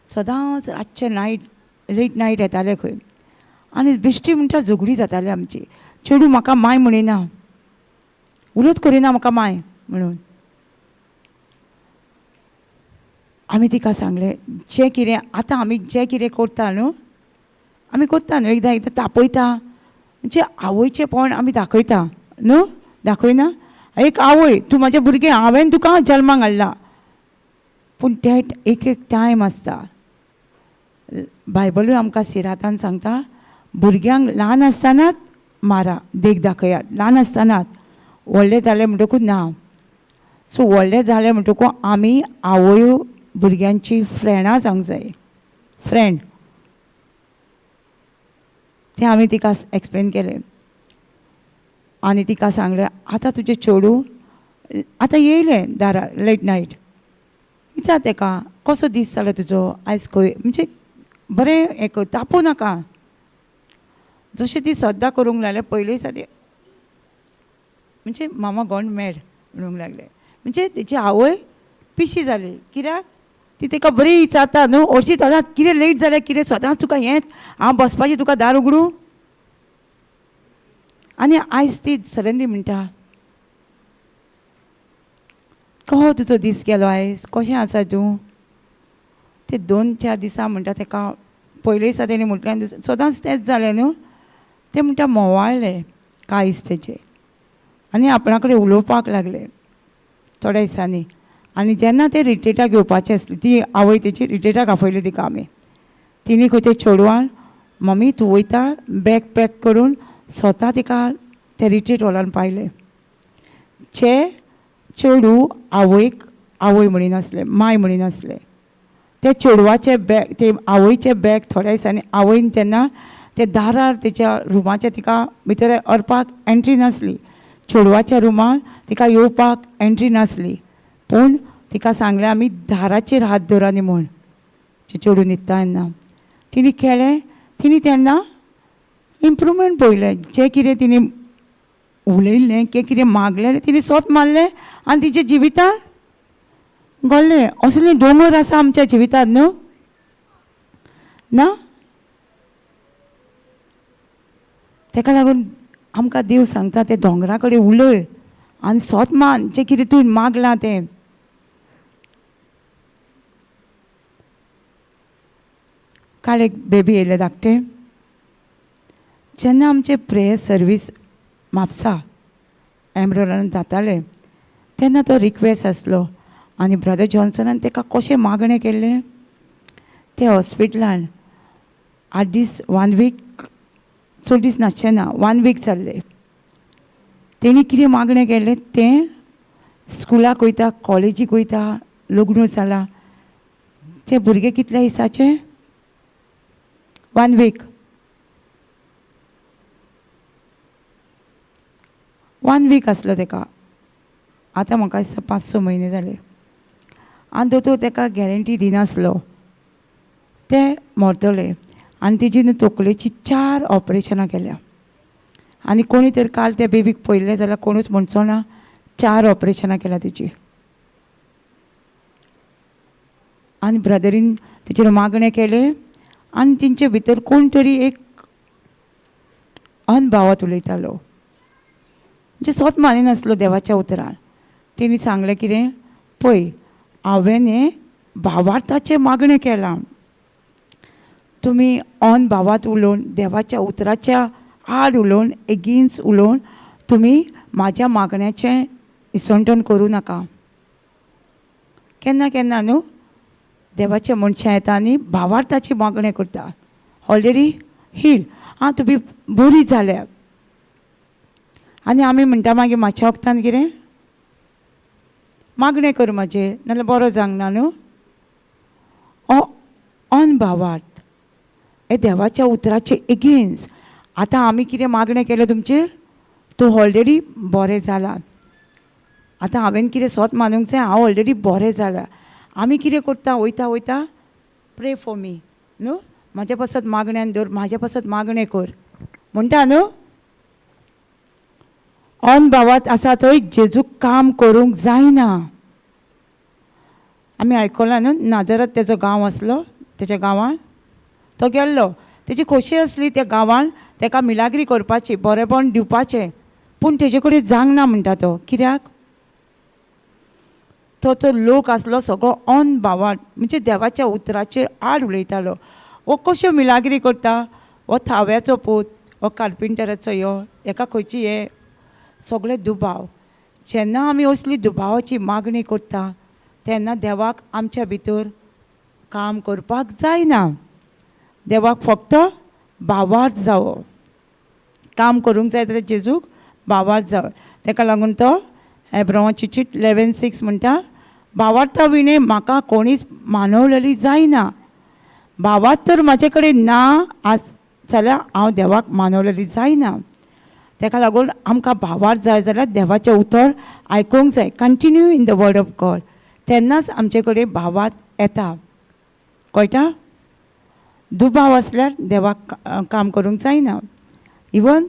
सदांच रातचें नायट लेट नायट येतालें खंय आनी बेश्टी म्हणटा झगडी जाताली आमची. चेडूं म्हाका माय म्हणिना, उलोच करिना म्हाका माय म्हणून. आमी तिका सांगलें जें कितें आतां आमी जें कितें करता न्हू आमी करता न्हू, एकदां एकदां तापयता म्हणजे आवयचें पण आमी दाखयता न्हू, दाखयना. एक आवय तूं म्हाजें भुरगें, हांवें तुका जल्माक हाडला. पूण ते एक एक टायम आसता. बायबलूय आमकां सिरातान सांगता भुरग्यांक ल्हान आसतनाच मारा, देख दाखयात ल्हान आसतनाच, व्हडलें जालें म्हणटकूच ना. सो व्हडलें जालें म्हणटकूच आमी आवयो भुरग्यांची फ्रेंडां जावंक जाय, फ्रेंड. तें आमी तिका एक्सप्लेन केलें आनी तिका सांगलें आतां तुजें चेडूं आतां येयलें दारार लेट नायट, विचार तेका कसो दीस जालो तुजो आयज खंय, म्हणजे बरें हें कर, तापोवं नाका. जशें ती सद्दां करूंक लागलें पयलीं दिसा ती म्हणजे मामा गॉन मॅड म्हणूंक लागलें. म्हणजे तेची आवय पिशी जाली कित्याक ती तेका बरी विचारता न्हू, हरशीं सदांच कितें लेट जालें कितें सदांच तुका हेंच हांव बसपाचें तुका दार उगडूं. आनी आयज ती सडनली म्हणटा कहो तुजो दीस गेलो आयज, कशें आसा तूं. ते 2-4 दिसां म्हणटा तेका पयले दिसा तेणी म्हटलें आनी दुसरें सदांच तेंच जालें न्हू. तें म्हणटा मोवाळ्ळें काळीज तेचें आनी आपणा कडेन उलोवपाक लागलें थोड्या दिसांनी. आनी जेन्ना ते रिट्रीटाक येवपाचें आसलें ती आवय तेची रिट्रीटाक आपयली तिका आमी. तिणी खंय ते चेडवान मम्मी तूं वयता बॅग पॅक करून स्वता तिका ते रिट्रीट हॉलान पायलें. चे चेडूं आवयक आवय म्हणिनासलें, माय म्हणिनासलें. ते चेडवाचें बॅग ते आवयचें बॅग थोड्या दिसांनी आवयन जेन्ना ते दारार तेच्या रुमाच्या तिका भितर व्हरपाक एंट्री नासली, चेडवाच्या रुमान तिका येवपाक एंट्री नासली, पूण तिका सांगलें आमी दाराचेर हात दवरानी म्हूण चेडूं न्हिदता तेन्ना. तिणें केलें, तिणें तेन्ना इम्प्रुवमेंट पळयलें, जें कितें तिणें उलयल्लें तें कितें मागलें तिणें सोत मारलें आनी तिच्या जिवितान घडलें. असले दोंगर आसा आमच्या जिवितान न्हू ना. तेका लागून आमकां देव सांगता ते दोंगरा कडेन उलय आनी सोत मान जें कितें तूं मागलां तें. काल एक बेबी येयलें धाकटें. जेन्ना आमचें प्रेयर सर्वीस म्हापसा एमरोलान जातालें तेन्ना तो रिक्वेस्ट आसलो आनी ब्रदर जॉन्सनान तेका कशें मागणें केल्लें ते हॉस्पिटलान 8 दीस 1 वीक चड दीस नासचें ना 1 वीक जाल्लें. तेणी कितें मागणें केल्लें तें स्कुलाक वयता कॉलेजीक वयता लग्न जालां ते भुरगे कितल्या दिसाचे 1 वीक 1 वीक आसलो तेका. आतां म्हाका दिसता 5-6 म्हयने जाले. आनी दोतोर तेका गॅरंटी दिनासलो ते मरतले. आनी तेजी न्हू तकलेची 4 ऑपरेशनां केल्या. आनी कोणी तर काल त्या बेबीक पळयल्लें जाल्यार कोणूच म्हणचो ना 4 ऑपरेशनां केल्या तेजी. आनी ब्रदरीन तेचेर मागणें केलें आनी तेंचे भितर कोण तरी एक अनभावात उलयतालो म्हणजे स्वत मानिनासलो देवाच्या उतरान. तेणी सांगलें कितें पळय हांवें हें भावार्थाचें मागणें केलां, तुमी ऑन भावात उलोवन देवाच्या उतराच्या आड उलोवन एगेन्स्ट उलोवन तुमी म्हाज्या मागण्याचें इसवणटण करूं नाका. केन्ना केन्ना न्हू देवाचे मनशां येता आनी भावार्थाची मागणें करता, ऑलरेडी हील आं तुमी बरी जाल्या. आनी आमी म्हणटा मागीर मातशा वखदान कितें मागणें कर म्हाजेर, नाल्यार बरो जावंक ना न्हू. हो अनभावार्थ, हे देवाच्या उतराचे एगेन्स्ट. आतां आमी कितें मागणें केलें तुमचेर, तूं ऑलरेडी बरें जाला. आतां हांवें कितें स्वत मानूंक जाय, हांव ऑलरेडी बरें जाला. आमी कितें करता, वयता वयता प्रे फॉर मी न्हू, म्हाजे पासत मागण्यान दवर, म्हाजे पासत मागणें कर म्हणटा न्हू. अनभावात आसा थंय जेजूक काम करूंक जायना. आमी आयकलां न्हू, नाजरत तेजो गांव आसलो, तेज्या गांवान तो गेल्लो. तेजी खोशी आसली त्या गांवान तेका मिलाग्री करपाची, बरेपण दिवपाचें, पूण तेजे कडेन जावंक ना म्हणटा तो. कित्याक? तो तो लोक आसलो सगळो अनभावात, म्हणजे देवाच्या उतराचेर आड उलयतालो. हो कश्यो मिलाग्री करता, हो थाव्याचो पूत, हो कार्पेंटराचो, यो हेका खंयची, हे सगळे दुबाव. जेन्ना आमी असली दुबावाची मागणी करता तेन्ना देवाक आमच्या भितर काम करपाक जायना. देवाक फक्त भावार्थ जावो, काम करूंक जाय जाल्यार जेजूक भावार्थ जावो. तेका लागून तो एब्रावाची चीट 11:6 म्हणटा, भावार्था विणे म्हाका कोणीच मानवलेली जायना. भावार्थ तर म्हाजे कडेन ना आस जाल्यार हांव देवाक मानवलेली जायना. तेका लागून आमकां भावार्थ जाय जाल्यार देवाचें उतर आयकूंक जाय, continue in the word of God, तेन्नाच आमचे कडेन भावार्थ येता. कळटा? दुबाव आसल्यार देवाक काम करूंक जायना. इवन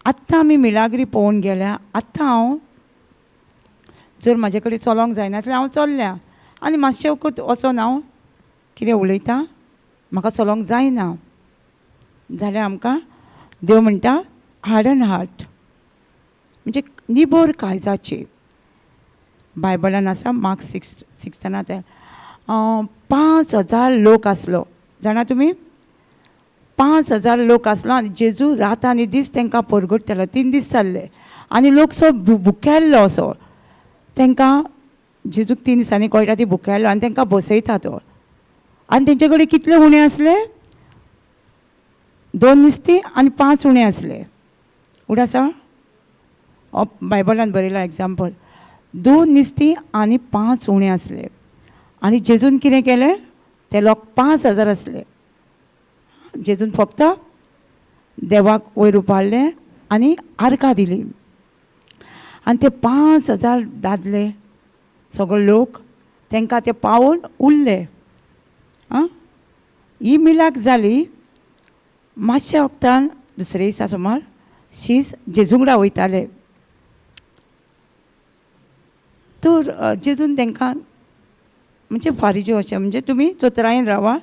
आत्तां आमी मिलाग्री पळोवन गेल्या, आत्तां हांव जर म्हाजे कडेन चलोंक जायना जाल्यार हांव चल्ल्या आनी मातशें वखद वचोन हांव कितें उलयतां, म्हाका चलोंक जायना जाल्यार आमकां देव म्हणटा हार्डन हार्ट, म्हणजे निबर काळजाची. बायबलान आसा मार्क 6:6 ते 5000 लोक आसलो, जाणा तुमी, 5000 लोक आसलो आनी जेजू रात आनी दीस तांकां परगटतालो. 3 दीस जाल्ले आनी लोक सो भुकेल्लो असो. तांकां जेजूक 3 दिसांनी कळटा ती भुकेल्लो आनी तांकां बसयता तो. आनी तेंचे कडेन कितले उणें आसले? 2 नुस्तीं आनी 5 उणें आसले. उड आसा बायबलान बरयलां एग्जाम्पल, 2 नुस्तीं आनी 5 उणें आसले. आनी जेजून कितें केलें? ते लोक 5000 आसले. जेजून फक्त देवाक वयर उबारलें आनी आर्गां दिली आनी ते 5000 दादले सगळे लोक तांकां ते पावोवन उरले. आं, ही मिलाक जाली. मातशा वखदान दुसरे दिसा सुमार शीस जेजूंगडा वयताले तर जेजून तांकां म्हणजे फारिज्यो अशें म्हणजे तुमी चतुरायेन रावा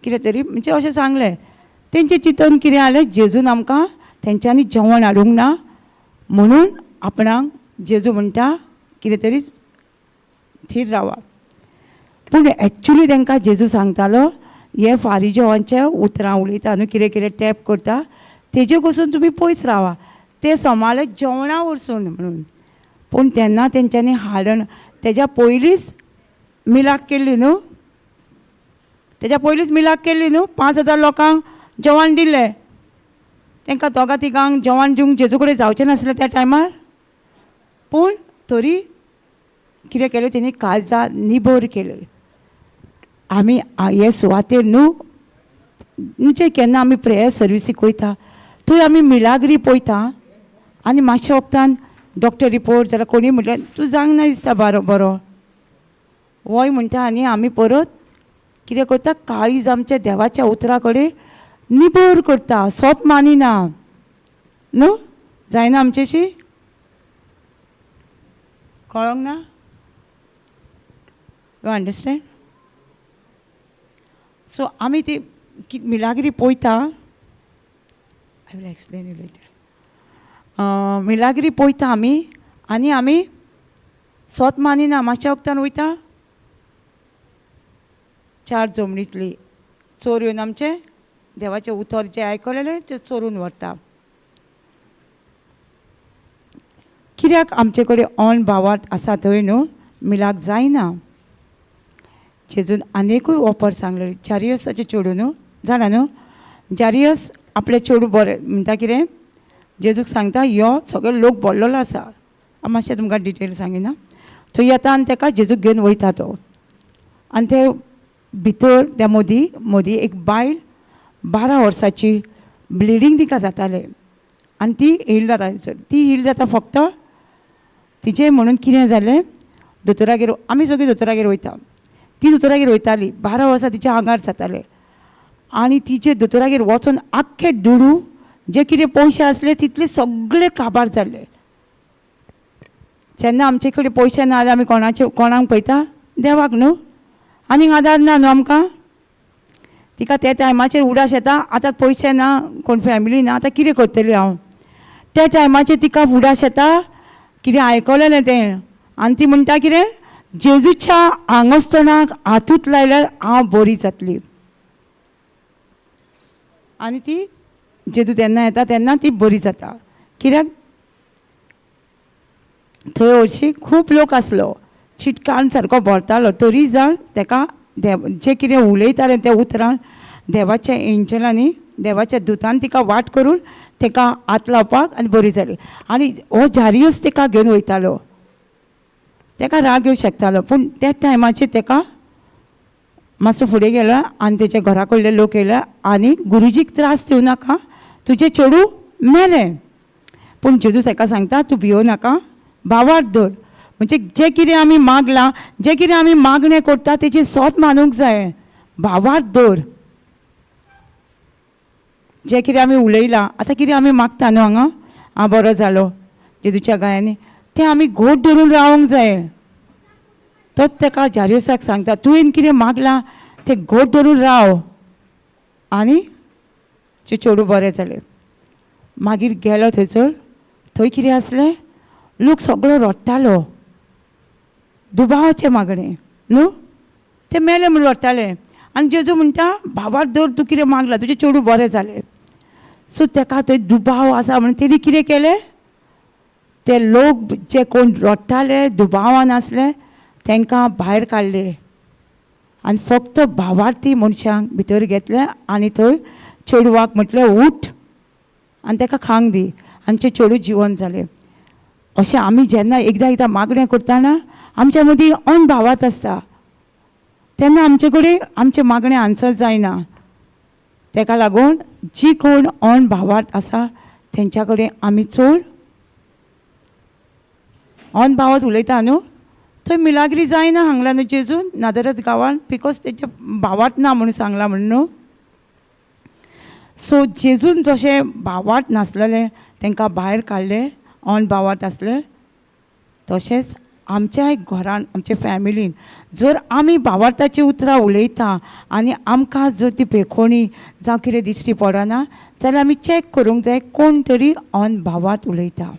कितें तरी म्हणजे अशें सांगलें. तेंचें चिंतन कितें जालें, जेजून आमकां तेंच्यांनी जेवण हाडूंक ना म्हणून आपणाक जेजू म्हणटा कितें तरी थीर रावा. पूण एक्चुली तांकां जेजू सांगतालो हे फारिजोवांच्या उतरां उलयता न्हू, कितें कितें टॅप करता तेजे पसून तुमी पयस रावा, ते सोमाले जेवणा वरसून म्हणून. पूण तेन्ना तेंच्यांनी हाडण तेज्या पयलींच मिलाक केल्ली न्हू, तेज्या पयलींच मिलाक केल्ली न्हू. 5000 लोकांक जेवण दिलें, तांकां दोगां तिगांक जेवण दिवंक जेजू कडेन जावचें नासलें त्या टायमार. पूण तरी कितें केलें तेणी, काळजां निबर केलें. आमी हे सुवातेर न्हू म्हणजे केन्ना आमी प्रेयर सर्विसीक वयता थंय आमी मिलाग्री पळयता आनी मातशे वखदान डॉक्टर रिपोर्ट जाल्यार कोणी म्हटल्यार तूं जावंक ना दिसता बरो बरो वय म्हणटा. आनी आमी परत कितें करता, काळीज आमच्या देवाच्या उतरा कडेन निबर करता, सोत मानिना न्हू. जायना आमचेशी, कळोंक ना? You understand? सो आमी ती मिलाग्री पळयता, I will explain you later. Milagre पळयता आमी आनी आमी सोत मानिना. मातशा वखदान वयता, 4 जमणींतली चोर येवन आमचें देवाचें उतर जें आयकलेलें तें चोरून व्हरता. कित्याक आमचे कडेन ऑन भावार्थ आसा थंय न्हू मिलाक जायना. जेजून आनिकूय ऑफर सांगलें जारियसाचें चेडूं न्हू, जाणा न्हू, जारियस आपलें चेडूं बरें म्हणटा कितें, जेजूक सांगता यो, सगळे लोक भरलेलो आसा. हांव मातशें तुमकां डिटेल सांगिना. थंय येता आनी ताका जेजूक घेवन वयता तो. आनी ते भितर त्या मदीं मदीं एक बायल 12 वर्सांची ब्लिडींग तिका जातालें आनी ती हील जाता थंयसर. ती हील जाता फक्त तिचें म्हणून कितें जालें, दोतोरागेर आमी सगळीं दोतोरागेर वयता, ती दोतोरागेर वयताली. 12 वर्सां तिच्या आंगार जातालें आनी तिचे दोतोरागेर वचून आख्खे दुडू जे कितें पयशे आसले तितले सगळे काबार जाल्ले. जेन्ना आमचे कडेन पयशे ना जाल्यार आमी कोणाचे कोणाक पळयता, देवाक न्हू, आनीक आदार ना न्हू आमकां. तिका त्या टायमाचेर उडास येता, आतां पयशे ना, कोण फॅमिली ना, आतां कितें करतली हांव. त्या टायमाचेर तिका उडास येता, कितें आयकलेलें तें, आनी ती म्हणटा कितें, जेजूच्या आंगस्तणाक हातूंत लायल्यार हांव बरी जातली. आनी ती जेजू तेन्ना येता तेन्ना ती बरी जाता. कित्याक थंय हरशीं खूब लोक आसलो, चिटकान सारको भरतालो, तरी जाण ताका देव जें कितें उलयतालें त्या उतरान देवाच्या एंजलांनी देवाच्या दुतान तिका वाट करून ताका हात लावपाक आनी बरी जाली. आनी हो जारियूस ताका घेवन वयतालो, ताका राग येवं शकतालो, पूण त्या टायमाचेर ताका मातसो फुडें गेलो आनी तेच्या घरा कडले लोक येयले आनी गुरुजीक त्रास दिवं नाका, तुजें चेडूं मेलें. पूण जेजू ताका सांगता तूं भियो नाका, भावार्थ धर. म्हणजे जें कितें आमी मागलां, जें कितें आमी मागणें करता तेजें सोत मानूंक जाय, भावार्थ धर. जें कितें आमी उलयलां, आतां कितें आमी मागता न्हू हांगा, आं बरो जालो जेजूच्या गायांनी, तें आमी घट धरून रावंक जाय. तोच ताका जारियोसाक सांगता तुवें कितें मागलां तें घट धरून राव. आनी चेडूं बरें जालें. मागीर गेलो थंयसर, थंय कितें आसलें, लोक सगळो रडटालो, दुबावाचें मागणें न्हू, ते मेले म्हूण रडटाले. आनी जेजू म्हणटा भावार दवर, तूं कितें मागलां, तुजें चेडूं बरें जालें. सो ताका थंय दुबाव आसा म्हणून तेणी कितें केलें, ते लोक जे कोण रडटाले दुबावान आसले तांकां भायर काडले आनी फक्त भावार्थी मनशांक भितर घेतले आनी थंय चेडवाक म्हटलें उठ आनी ताका खांक दी, आनी तें चेडूं जिवन जालें. अशें आमी जेन्ना एकदां एकदां मागणें करतना आमच्या मदीं अनभावात आसता, तेन्ना आमचे कडेन आमचें मागणें आन्सर जायना. ताका लागून जी कोण अनभावात आसा तेंच्या कडेन आमी चड अनभावात उलयता न्हू, थंय मिलाग्री जायना हांगला न्हू जेजून नादरत गांवान, because तेंच्या भावात ना म्हणून सांगलां म्हणून न्हू. सो जेजून जशें भावात नासलेले तांकां भायर काडले, अनभावात आसले, तशेंच आमच्याय घरान आमच्या फॅमिलीन जर आमी भावार्थाची उतरां उलयता आनी आमकां जर ती पेखोणी जावं कितें दिश्टी पडना जाल्यार आमी चॅक करूंक जाय कोण तरी अनभावात उलयता,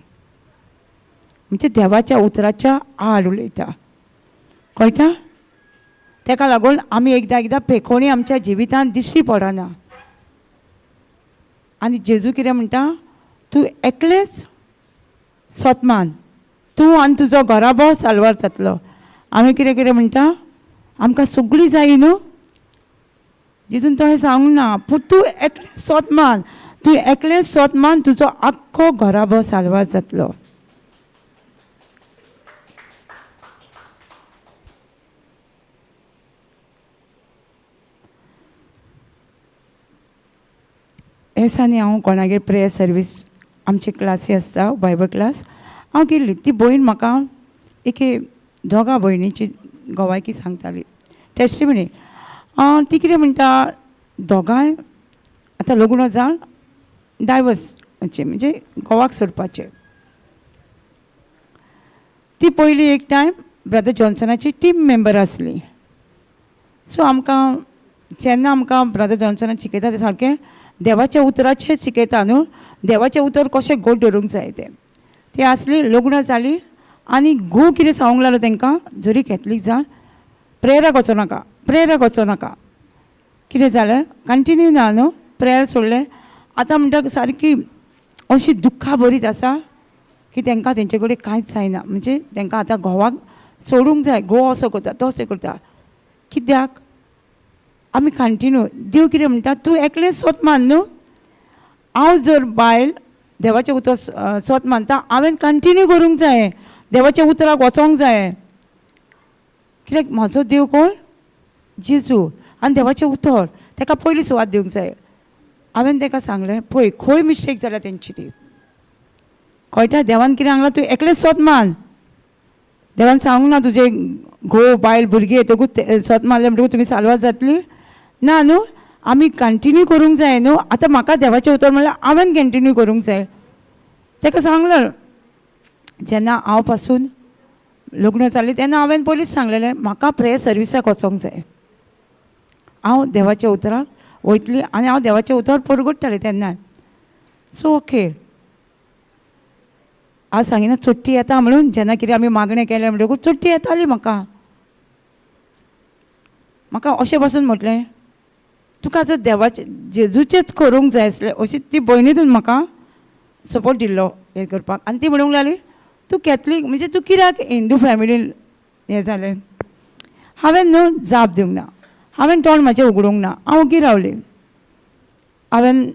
म्हणजे देवाच्या उतराच्या आड उलयता, कळटा. ताका लागून आमी एकदां एकदां पेखोणी आमच्या जिवितांत दिश्टी पडना. आनी जेजू कितें म्हणटा, तूं एकलेंच सोतमान, तूं आनी तुजो घराबो साल्वार जातलो. आमी कितें कितें म्हणटा, आमकां सगळीं जाय न्हू, जेजून तशें सांगूंक ना, पूण तूं एकलें सोतमान, तूं एकलें सोतमान, तुजो आख्खो घराबो साल्वार जातलो. हे दिसांनी हांव कोणागेर प्रेयर सर्वीस आमची क्लासी आसता, बायबल क्लास, हांव गेल्ली. ती भयण म्हाका एके दोगां भयणीची गोवायकी सांगताली, टेस्टिमनी. ती कितें म्हणटा, दोगांय आतां लग्न जावन डायवर्स म्हणजे घोवाक सोडपाचें. ती पयली एक टायम ब्रदर जॉन्सनाची टीम मेंबर आसली. सो आमकां जेन्ना आमकां ब्रदर जॉन्सनान शिकयता तें सारकें देवाच्या उतराचें शिकयता न्हू, देवाचें उतर कशें गोड धरूंक जाय तें. ती आसली, लग्न जाली आनी घोव कितें सांगूंक लागलो तांकां, जरी कॅथलीक जावन प्रेयराक वचों नाका, प्रेयराक वचों नाका. कितें जालें, कंटिन्यू ना न्हू, प्रेयर सोडलें. आतां म्हणटा सारकी अशी दुख्खा भरीत आसा की तांकां तेंचे कडेन कांयच जायना, म्हणजे तांकां आतां घोवाक सोडूंक जाय, घोव असो करता तसो करता. कित्याक आमी कंटिन्यू, देव कितें म्हणटा, तूं एकलें सोत मान न्हू, हांव जर बायल देवाचें उतर सत मानता, हांवें कंटिन्यू करूंक जाय, देवाच्या उतराक वचोंक जाय. कित्याक म्हजो देव कोण? जेजू. आनी देवाचें उतर ताका पयली सुवात दिवंक जाय. हांवें ताका सांगलें, पळय खंय मिस्टेक जाल्या तेंची ती कळटा. देवान कितें सांगलां, तूं एकलेंच सत मान. देवान सांगूंक ना तुजें घोव बायल भुरगीं येतकूच सत मानलें म्हणटकूच तुमी साल्वार जातली ना न्हू. आमी कंटिन्यू करूंक जाय न्हू. आतां म्हाका देवाचें उतर म्हणल्यार हांवें कंटिन्यू करूंक जाय. ताका सांगलें, जेन्ना हांव पासून लग्न जालें तेन्ना हांवें पयलींच सांगलेलें म्हाका प्रेयर सर्विसाक वचोंक जाय. हांव देवाच्या उतराक वयतली आनी हांव देवाचें उतर परगट्टालें तेन्ना. सो ओके, हांव सांगिना चोट्टी येता म्हणून. जेन्ना कितें आमी मागणें केलें म्हणटकूच चोट्टी येताली म्हाका. म्हाका अशें पासून म्हटलें, तुका जर देवाचें जेजूचेंच करूंक जाय आसलें, अशी ती भयणीतून म्हाका सपोर्ट दिल्लो हें करपाक. आनी ती म्हणूंक लागली, तूं कॅथलीक म्हणजे तूं कित्याक हिंदू फॅमिलीन हें जालें? हांवें न्हू जाप दिवंक ना, हांवें तोंड म्हाजें उगडूंक ना, हांव ओगी रावलें. हांवें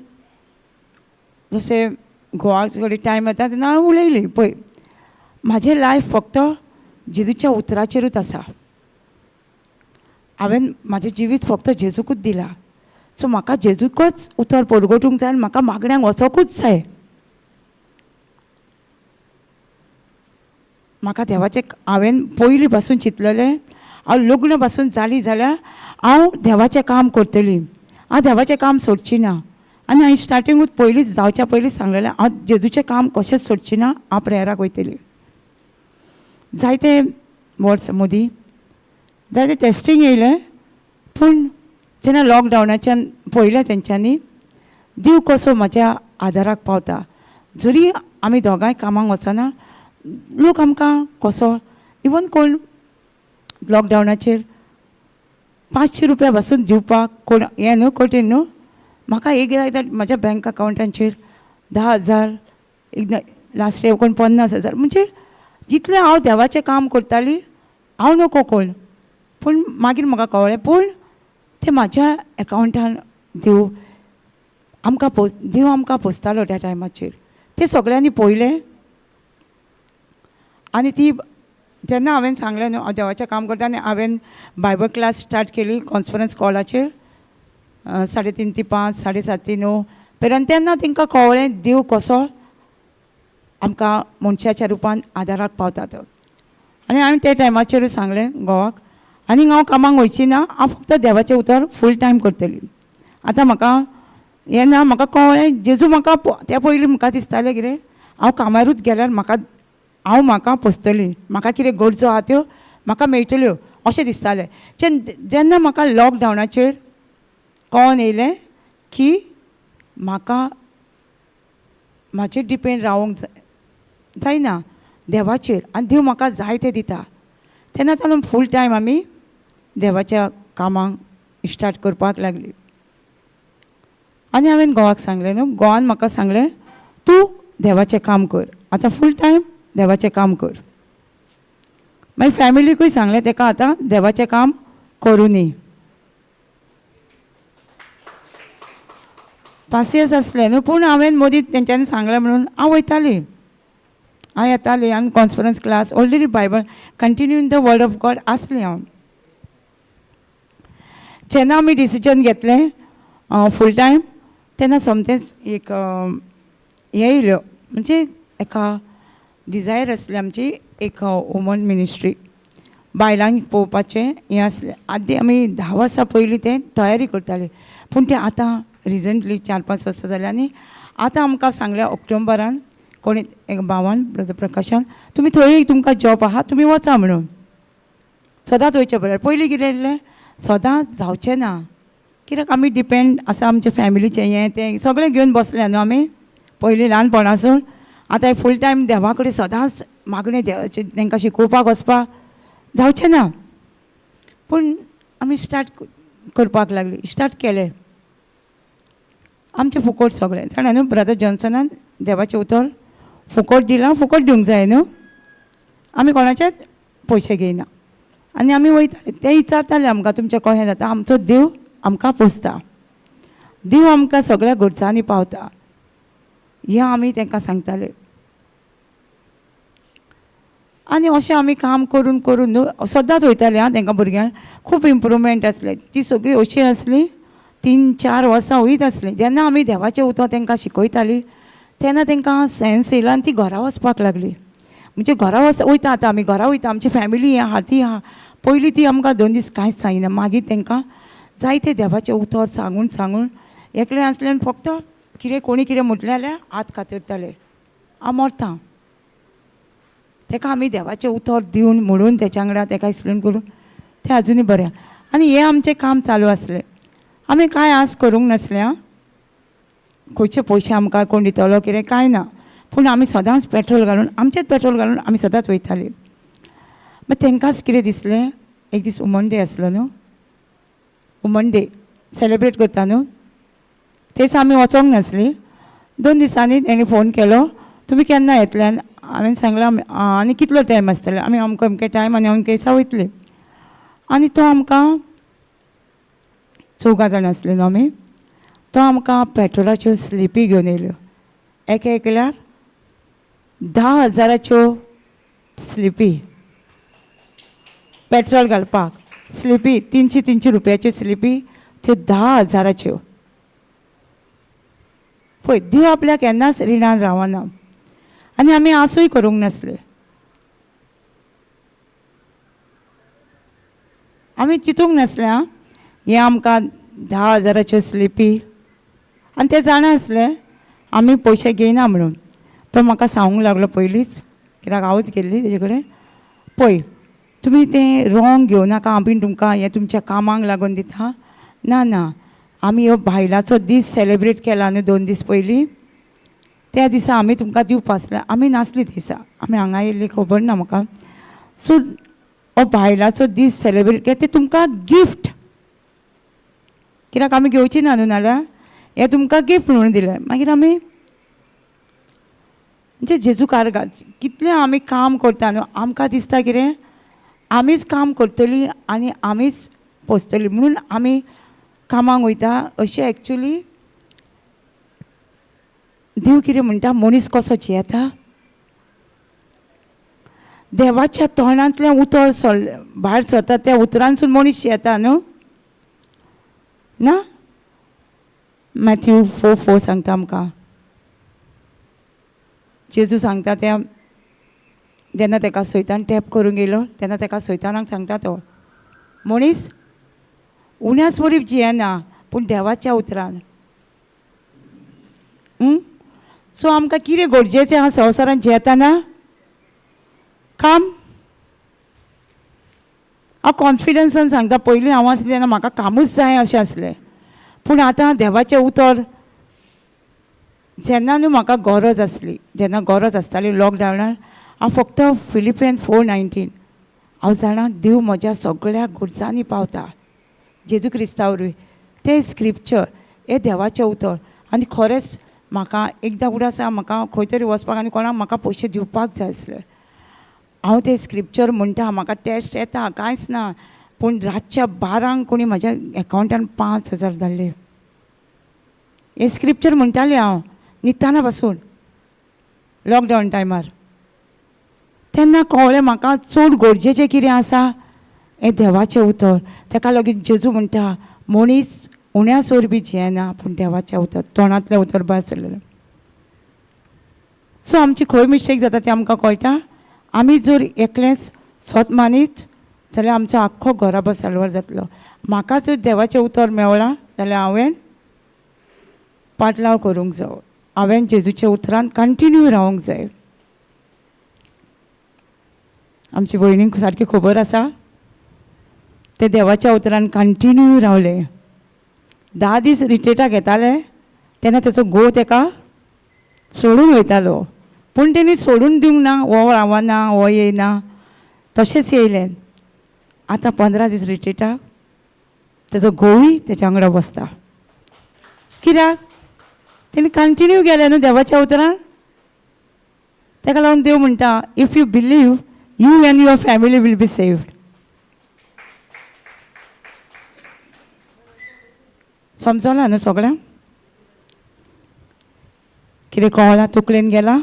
जशें घोवा कडेन टायम येता तेन्ना हांव उलयलें, पळय म्हाजें लायफ फक्त जेजूच्या उतराचेरूच आसा. हांवें म्हाजें जिवीत फक्त जेजूकूच दिलां. सो म्हाका जेजूकच उतर परगटूंक जाय आनी म्हाका मागण्यांक वचोंकूच जाय. म्हाका देवाचें हांवें पयलीं पासून चिंतलेलें, हांव लग्न पासून जालीं जाल्यार हांव देवाचें काम करतलीं, हांव देवाचें काम सोडची ना. आनी हांवें स्टार्टिंगूच पयलींच जावच्या पयलींच सांगलेलें, हांव जेजूचें काम कशेंच सोडची ना, हांव प्रेयराक वयतली. जायते वर्स मदीं जायते टेस्टींग येयलें, पूण जेन्ना लॉकडावनाच्यान पळयलें तेंच्यांनी देव कसो म्हाज्या आदाराक पावता. जरी आमी दोगांय कामाक वचना, लोक आमकां कसो इवन कोण लॉकडावनाचेर 500 रुपया पासून दिवपाक कोण हें न्हू कठीण न्हू. म्हाका एक एकदां म्हज्या बँक अकावंटांचेर 10,000, एकदां लास्ट इयर कोण 50,000, म्हणजे जितलें हांव देवाचें काम करतालीं हांव नको कोण, पूण मागीर म्हाका कळ्ळें पूण तें म्हाज्या एकावंटान देव आमकां पोस, देव आमकां पोसतालो त्या टायमाचेर. तें सगळ्यांनी पळयलें. आनी ती जेन्ना हांवें सांगलें न्हू हांव देवाचें काम करता, आनी हांवें बायबल क्लास स्टार्ट केली कॉन्फरन्स कॉलाचेर 3:30 ते 5, 7:30 ते 9 पर्यंत. तेन्ना तांकां कळ्ळें देव कसो आमकां मनशाच्या रुपान आदाराक पावता तो. आनी हांवें त्या टायमाचेरूच सांगलें घोवाक, आनी हांव कामाक वयची ना, हांव फक्त देवाचें उतर फूल टायम करतली. आतां म्हाका हें ना, म्हाका कळ्ळें जेजू म्हाका त्या पयलीं म्हाका दिसतालें कितें हांव कामारूच गेल्यार म्हाका हांव म्हाका पोसतली, म्हाका कितें गरजो आहा त्यो म्हाका मेळटल्यो अशें दिसतालें. जेन्ना म्हाका लॉकडावनाचेर कळोन येयलें की म्हाका म्हाजेर डिपेंड रावोंक जायना देवाचेर, आनी देव म्हाका जाय तें दिता, तेन्ना ताणून फूल टायम आमी देवाच्या कामाक स्टार्ट करपाक लागली. आनी हांवें घोवाक सांगलें न्हू, घोवान म्हाका सांगलें तूं देवाचें काम कर, आतां फूल टायम देवाचें काम कर. मागीर फॅमिलीकूय सांगलें तेका आतां देवाचें काम करूं न्ही. पासियेंस आसलें न्हू, पूण हांवें मदीं तेंच्यांनी सांगलें म्हणून हांव वयतालीं, हांव येतालीं. आनी conference class already Bible continue in the word of God आसलें हांव. जेन्ना आमी डिसिजन घेतलें फूल टायम, तेन्ना सोमतेंच एक हें येयल्यो, म्हणजे एका डिजायर आसली आमची एक वुमन मिनिस्ट्री बायलांक पळोवपाचें हें आसलें. आदी आमी 10 वर्सां पयलीं तें तयारी करतालीं, पूण तें आतां रिसंटली 4-5 वर्सां जालीं. आनी आतां आमकां सांगलें ऑक्टोबरान कोणी एक भावान ब्रदर प्रकाशान, तुमी थंय तुमकां जॉब आहा तुमी वचा म्हणून. सदांच वयचें पडलें. पयलीं कितें आसलें सदांच जावचें ना, कित्याक आमी डिपेंड आसा आमच्या फॅमिलीचें हें तें सगळें घेवन बसलें न्हू आमी पयलीं ल्हानपणासून. आतां फूल टायम देवा कडेन सदांच मागणें देवाचें तांकां शिकोवपाक वचपाक जावचें ना, पूण आमी स्टार्ट करपाक लागली, स्टार्ट केलें आमचें फुकट सगळें जाणा न्हू. ब्रदर जॉन्सनान देवाचें उतर फुकट दिलां, फुकट दिवंक जाय न्हू, आमी कोणाचेच पयशे घेयना. आनी आमी वयताले, ते विचारताले आमकां तुमचें कशें जाता, आमचो देव आमकां पोसता, देव आमकां सगळ्या गरजांनी पावता. हें आमी तांकां सांगताले. आनी अशें आमी काम करून करून न्हू सदांच वयताले आं. तांकां भुरग्यांक खूब इम्प्रूवमेंट आसलें. ती सगळीं अशीं आसलीं 3-4 वर्सां वयत आसलीं. जेन्ना आमी देवाचें उतर तांकां शिकयतालीं तेन्ना तांकां सेन्स येयलो आनी ती घरा वचपाक लागली. म्हणजे घरा वयता आतां आमी घरा वयता, आमची फॅमिली आहा ती आहा. पयलीं ती आमकां 2 दीस कांयच सांगिना, मागीर तांकां जायते देवाचें उतर सांगून सांगून एकलें आसलें फक्त कितें कोणी कितें म्हटलें जाल्यार हात कातरताले, हांव मरता. ताका आमी देवाचें उतर दिवन म्हणून तेच्या वांगडा ताका एक्सप्लेन करून तें आजुनूय बरें. आनी हें आमचें काम चालू आसलें. आमी कांय आस करूंक नासलें आं, खंयचे पयशे आमकां कोण दितलो कितें कांय ना, पूण आमी सदांच पेट्रोल घालून आमचेंच पेट्रोल घालून आमी सदांच वयतालीं. मागीर तांकांच कितें दिसलें, एक दीस वुमन डे आसलो न्हू, वुमन डे सेलेब्रेट करता न्हू, ते दिसा आमी वचोंक नासलीं. 2 दिसांनी तेणी फोन केलो, तुमी केन्ना येतले? हांवें सांगलां आनी कितलो टायम आसतलो, आमी अमको अमके टायम आनी अमके दिसा वयतली. आनी तो आमकां 4 जाणां आसले न्हू आमी, तो आमकां पेट्रोलाच्यो स्लिपी घेवन येयल्यो, एक एकल्याक 10,000च्यो स्लिपी पेट्रोल घालपाक, स्लिपी 300-300 रुपयाच्यो स्लिपी, त्यो 10,000च्यो. पळय देव आपल्याक केन्नाच रिणान रावना. आनी आमी आसूय करूंक नासले, आमी चिंतूंक नासले आं हें आमकां 10,000च्यो स्लिपी. आनी ते जाणा आसले आमी पयशे घेयना म्हणून. तो म्हाका सांगूंक लागलो पयलींच, कित्याक हांवूच गेल्ली तेजे कडेन, पळय तुमी तें रोंग घेवं नाका, आमी तुमकां हें तुमच्या कामाक लागून दिता. ना ना, आमी ह्यो बायलांचो दीस सेलेब्रेट केला न्हू 2 दीस पयलीं, त्या दिसा आमी तुमकां दिवपा आसलें. आमी नासली दिसा, आमी हांगा येयल्ली खबर ना म्हाका. सो हो बायलांचो दीस सेलेब्रेट केला ते तुमकां गिफ्ट, कित्याक आमी घेवची ना न्हू, नाल्यार हें तुमकां गिफ्ट म्हणून दिलें. मागीर आमी म्हणजे जेजू कारगार कितलें आमी काम करता न्हू, आमकां दिसता कितें आमीच काम करतली आनी आमीच पोसतली म्हणून आमी कामाक वयता. अशें एक्चुली देव कितें म्हणटा, मनीस कसो जियेता, देवाच्या तोंडांतलें उतर भायर सरता त्या उतरांसून मनीस जियेता न्हू ना. मॅथ्यू 4:4 सांगता आमकां, जेजू सांगता त्या जेन्ना ताका सैतान टॅप करूंक येयलो तेन्ना ताका सैतानाक सांगता तो, मनीस उण्याच वरीं जियेना पूण देवाच्या उतरान. सो आमकां कितें गरजेचें आहा संवसारांत जियेतना, काम. हांव कॉन्फिडन्सान सांगता, पयलीं हांव आसलें तेन्ना म्हाका कामूच जाय अशें आसलें, पूण आतां देवाचें उतर जेन्ना न्हू म्हाका गरज आसली, जेन्ना गरज आसताली लॉकडावनान, हांव फक्त फिलिपियन 4:19 हांव जाणा देव म्हज्या सगळ्या गरजांनी पावता जेजू क्रिस्ता वरवीं. तें स्क्रिप्चर हें देवाचें उतर. आनी खरेंच म्हाका एकदां उगडास आसा, म्हाका खंय तरी वचपाक आनी कोणाक म्हाका पयशे दिवपाक जाय आसले, हांव तें स्क्रिप्चर म्हणटा, म्हाका टेस्ट येता कांयच ना, पूण रातच्या 12 कोणी म्हज्या एकावंटान 5,000 धाडले. हें स्क्रिप्चर म्हणटालें हांव न्हिदतना पासून लॉकडावन टायमार. तेन्ना कळ्ळें म्हाका चड गरजेचें कितें आसा हें देवाचें उतर. ताका लागून जेजू म्हणटा मनीस उण्याच वरवीं जियेना पूण देवाचें उतर, तोंडांतलें उतर भायर सरलेलें. सो आमची खंय मिस्टेक जाता तें आमकां कळटा. आमी जर एकलेंच स्वत मानीत जाल्यार आमचो आख्खो घराबो साल्वार जातलो. म्हाका जर देवाचें उतर मेवळां जाल्यार हांवें पाटलाव करूंक जावो, हांवें जेजूच्या उतरान कंटिन्यू रावंक जाय. आमची भयणीक सारकी खबर आसा, ते देवाच्या उतरान कंटिन्यू रावले. 10 दीस रिट्रेटाक येताले तेन्ना तेचो घोव तेका सोडून वयतालो, पूण तेणी सोडून दिवंक ना, हो रावना हो येयना, तशेंच येयलें. आतां 15 दीस रिट्रेटाक तेचो घोवूय तेच्या वांगडा बसता, कित्याक तेणी कंटिन्यू गेलें न्हू देवाच्या उतरान. ताका लागून देव म्हणटा, if you believe you and your family will be saved. समजला न्हू सगळ्यांक? कितें कळ्ळां तकलेन गेला?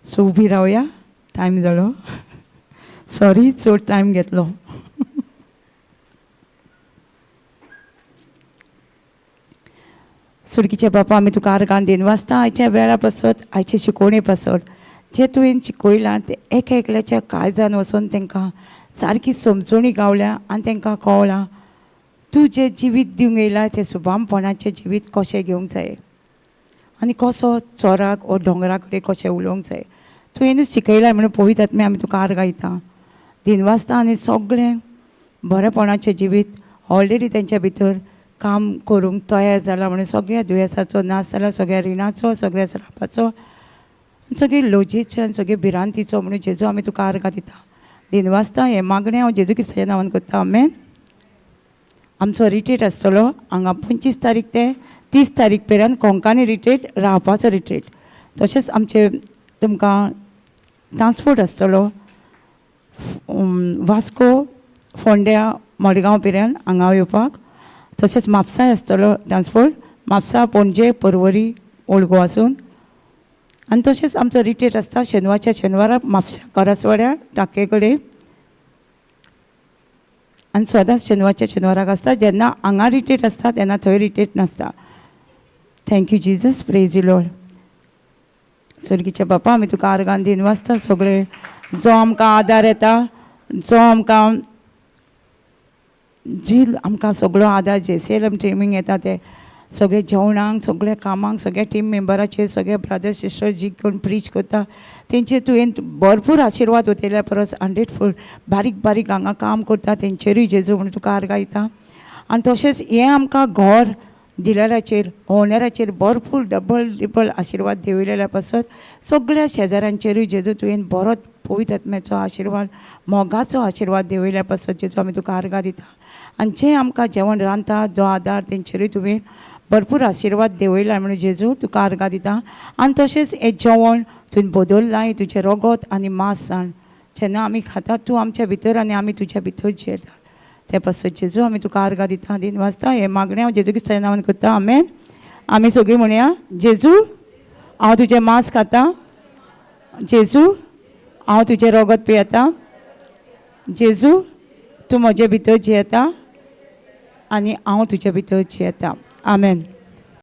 सो उबी रावया, टायम जालो, सॉरी चड टायम घेतलो. सुरकीचे बापा, आमी तुका आर्गान दिन वाचता आयच्या वेळा पासत, आयचे शिकोवणे पासत, जें तुवें शिकयलां तें एक एकल्याच्या काळजान वचोन तांकां सारकी समजोणी गावल्या आनी तांकां कळ्ळां तूं जें जिवीत दिवंक येयलां तें सुबामपणाचें जिवीत कशें घेवंक जाय आनी कसो चोराक वो दोंगरा कडेन कशें उलोवंक जाय. तुवेंनूच शिकयलां म्हणून पवित्र आत्म्या आमी तुका आर्गां दिता, दिनवासता आनी सगळें बरेपणाचें जिवीत ऑलरेडी तेंच्या भितर काम करूंक तयार जाला म्हणून सगळ्या दुयेंसाचो नाश जाला, सगळ्या रिणाचो, सगळ्या श्रापाचो, सगळी लजेचो आनी सगळे भिरांतीचो म्हणून जेजू आमी तुका आर्गां दिता, दिनवासता. हें मागणें हांव जेजू क्रिस्ताच्या नांवान करता, आमेन. आमचो रिट्रीट आसतलो हांगा 25 तारीख ते 30 तारीख पर्यंत कोंकणी रिट्रीट, रावपाचो रिट्रीट. तशेंच आमचे तुमकां ट्रांसपोर्ट आसतलो वास्को, फोंड्या, मडगांव पर्यंत हांगा येवपाक. तशेंच म्हापसाय आसतलो ट्रांसपोर्ट, म्हापसा, पणजे, परवरी, ओल्ड गोवासून. आनी तशेंच आमचो रिट्रीट आसता शेनवारच्या शेनवाराक म्हापशा करासवाड्या टाके कडेन आनी सदांच शेनवारच्या शेनवाराक आसता. जेन्ना हांगा रिट्रीट आसता तेन्ना थंय रिट्रीट नासता. Thank you Jesus, praise you Lord. स्वर्गीच्या बापा, आमी तुका आर्गान दिन वाचता सगळे जो आमकां आदार येता, जो आमकां जी आमकां सगळो आदार जे सी एल एम टिमींक येता ते सगळे जेवणांक, सगळ्या कामांक, सगळ्या टीम मेंबराचेर, सगळे ब्रदर्स सिस्टर्स जी कोण प्रीच करता तेंचेर तुवें भरपूर आशिर्वाद वतल्या परस 100 फूल बारीक बारीक हांगा काम करता तेंचेरूय जेजू म्हणून तुका आर्गां दिता. आनी तशेंच हें आमकां घर डिलराचेर, ओनराचेर भरपूर डबल ट्रिपल आशिर्वाद देंवयलेल्या पासत सगळ्या शेजाऱ्यांचेरूय जेजू तुवें बरोच पवित्र आत्म्याचो आशिर्वाद, मोगाचो आशिर्वाद देंवयल्या पासत जेजू आमी तुका आर्गां दिता. आनी जें आमकां जेवण रांदता जो आदार तेंचेरूय तुवें भरपूर आशिर्वाद देंवयला म्हणून जेजू तुका आर्गां दिता. आनी तशेंच हें जेवण तुवें बदल्लां, तुजें रगत आनी मांस जाण जेन्ना आमी खाता तूं आमच्या भितर आनी आमी तुज्या भितर जियेता ते पासत जेजू आमी तुका आर्गां दिता, दिन वाचता. हें मागणें हांव जेजू क्रिस्ताच्या नांवान करता, आमेन. आमी सगळीं म्हणया, जेजू हांव तुजें मांस खाता, जेजू हांव तुजें रगत पियेता, जेजू तूं म्हजे भितर जियेता आनी हांव तुजे भितर जियेता, आमेन.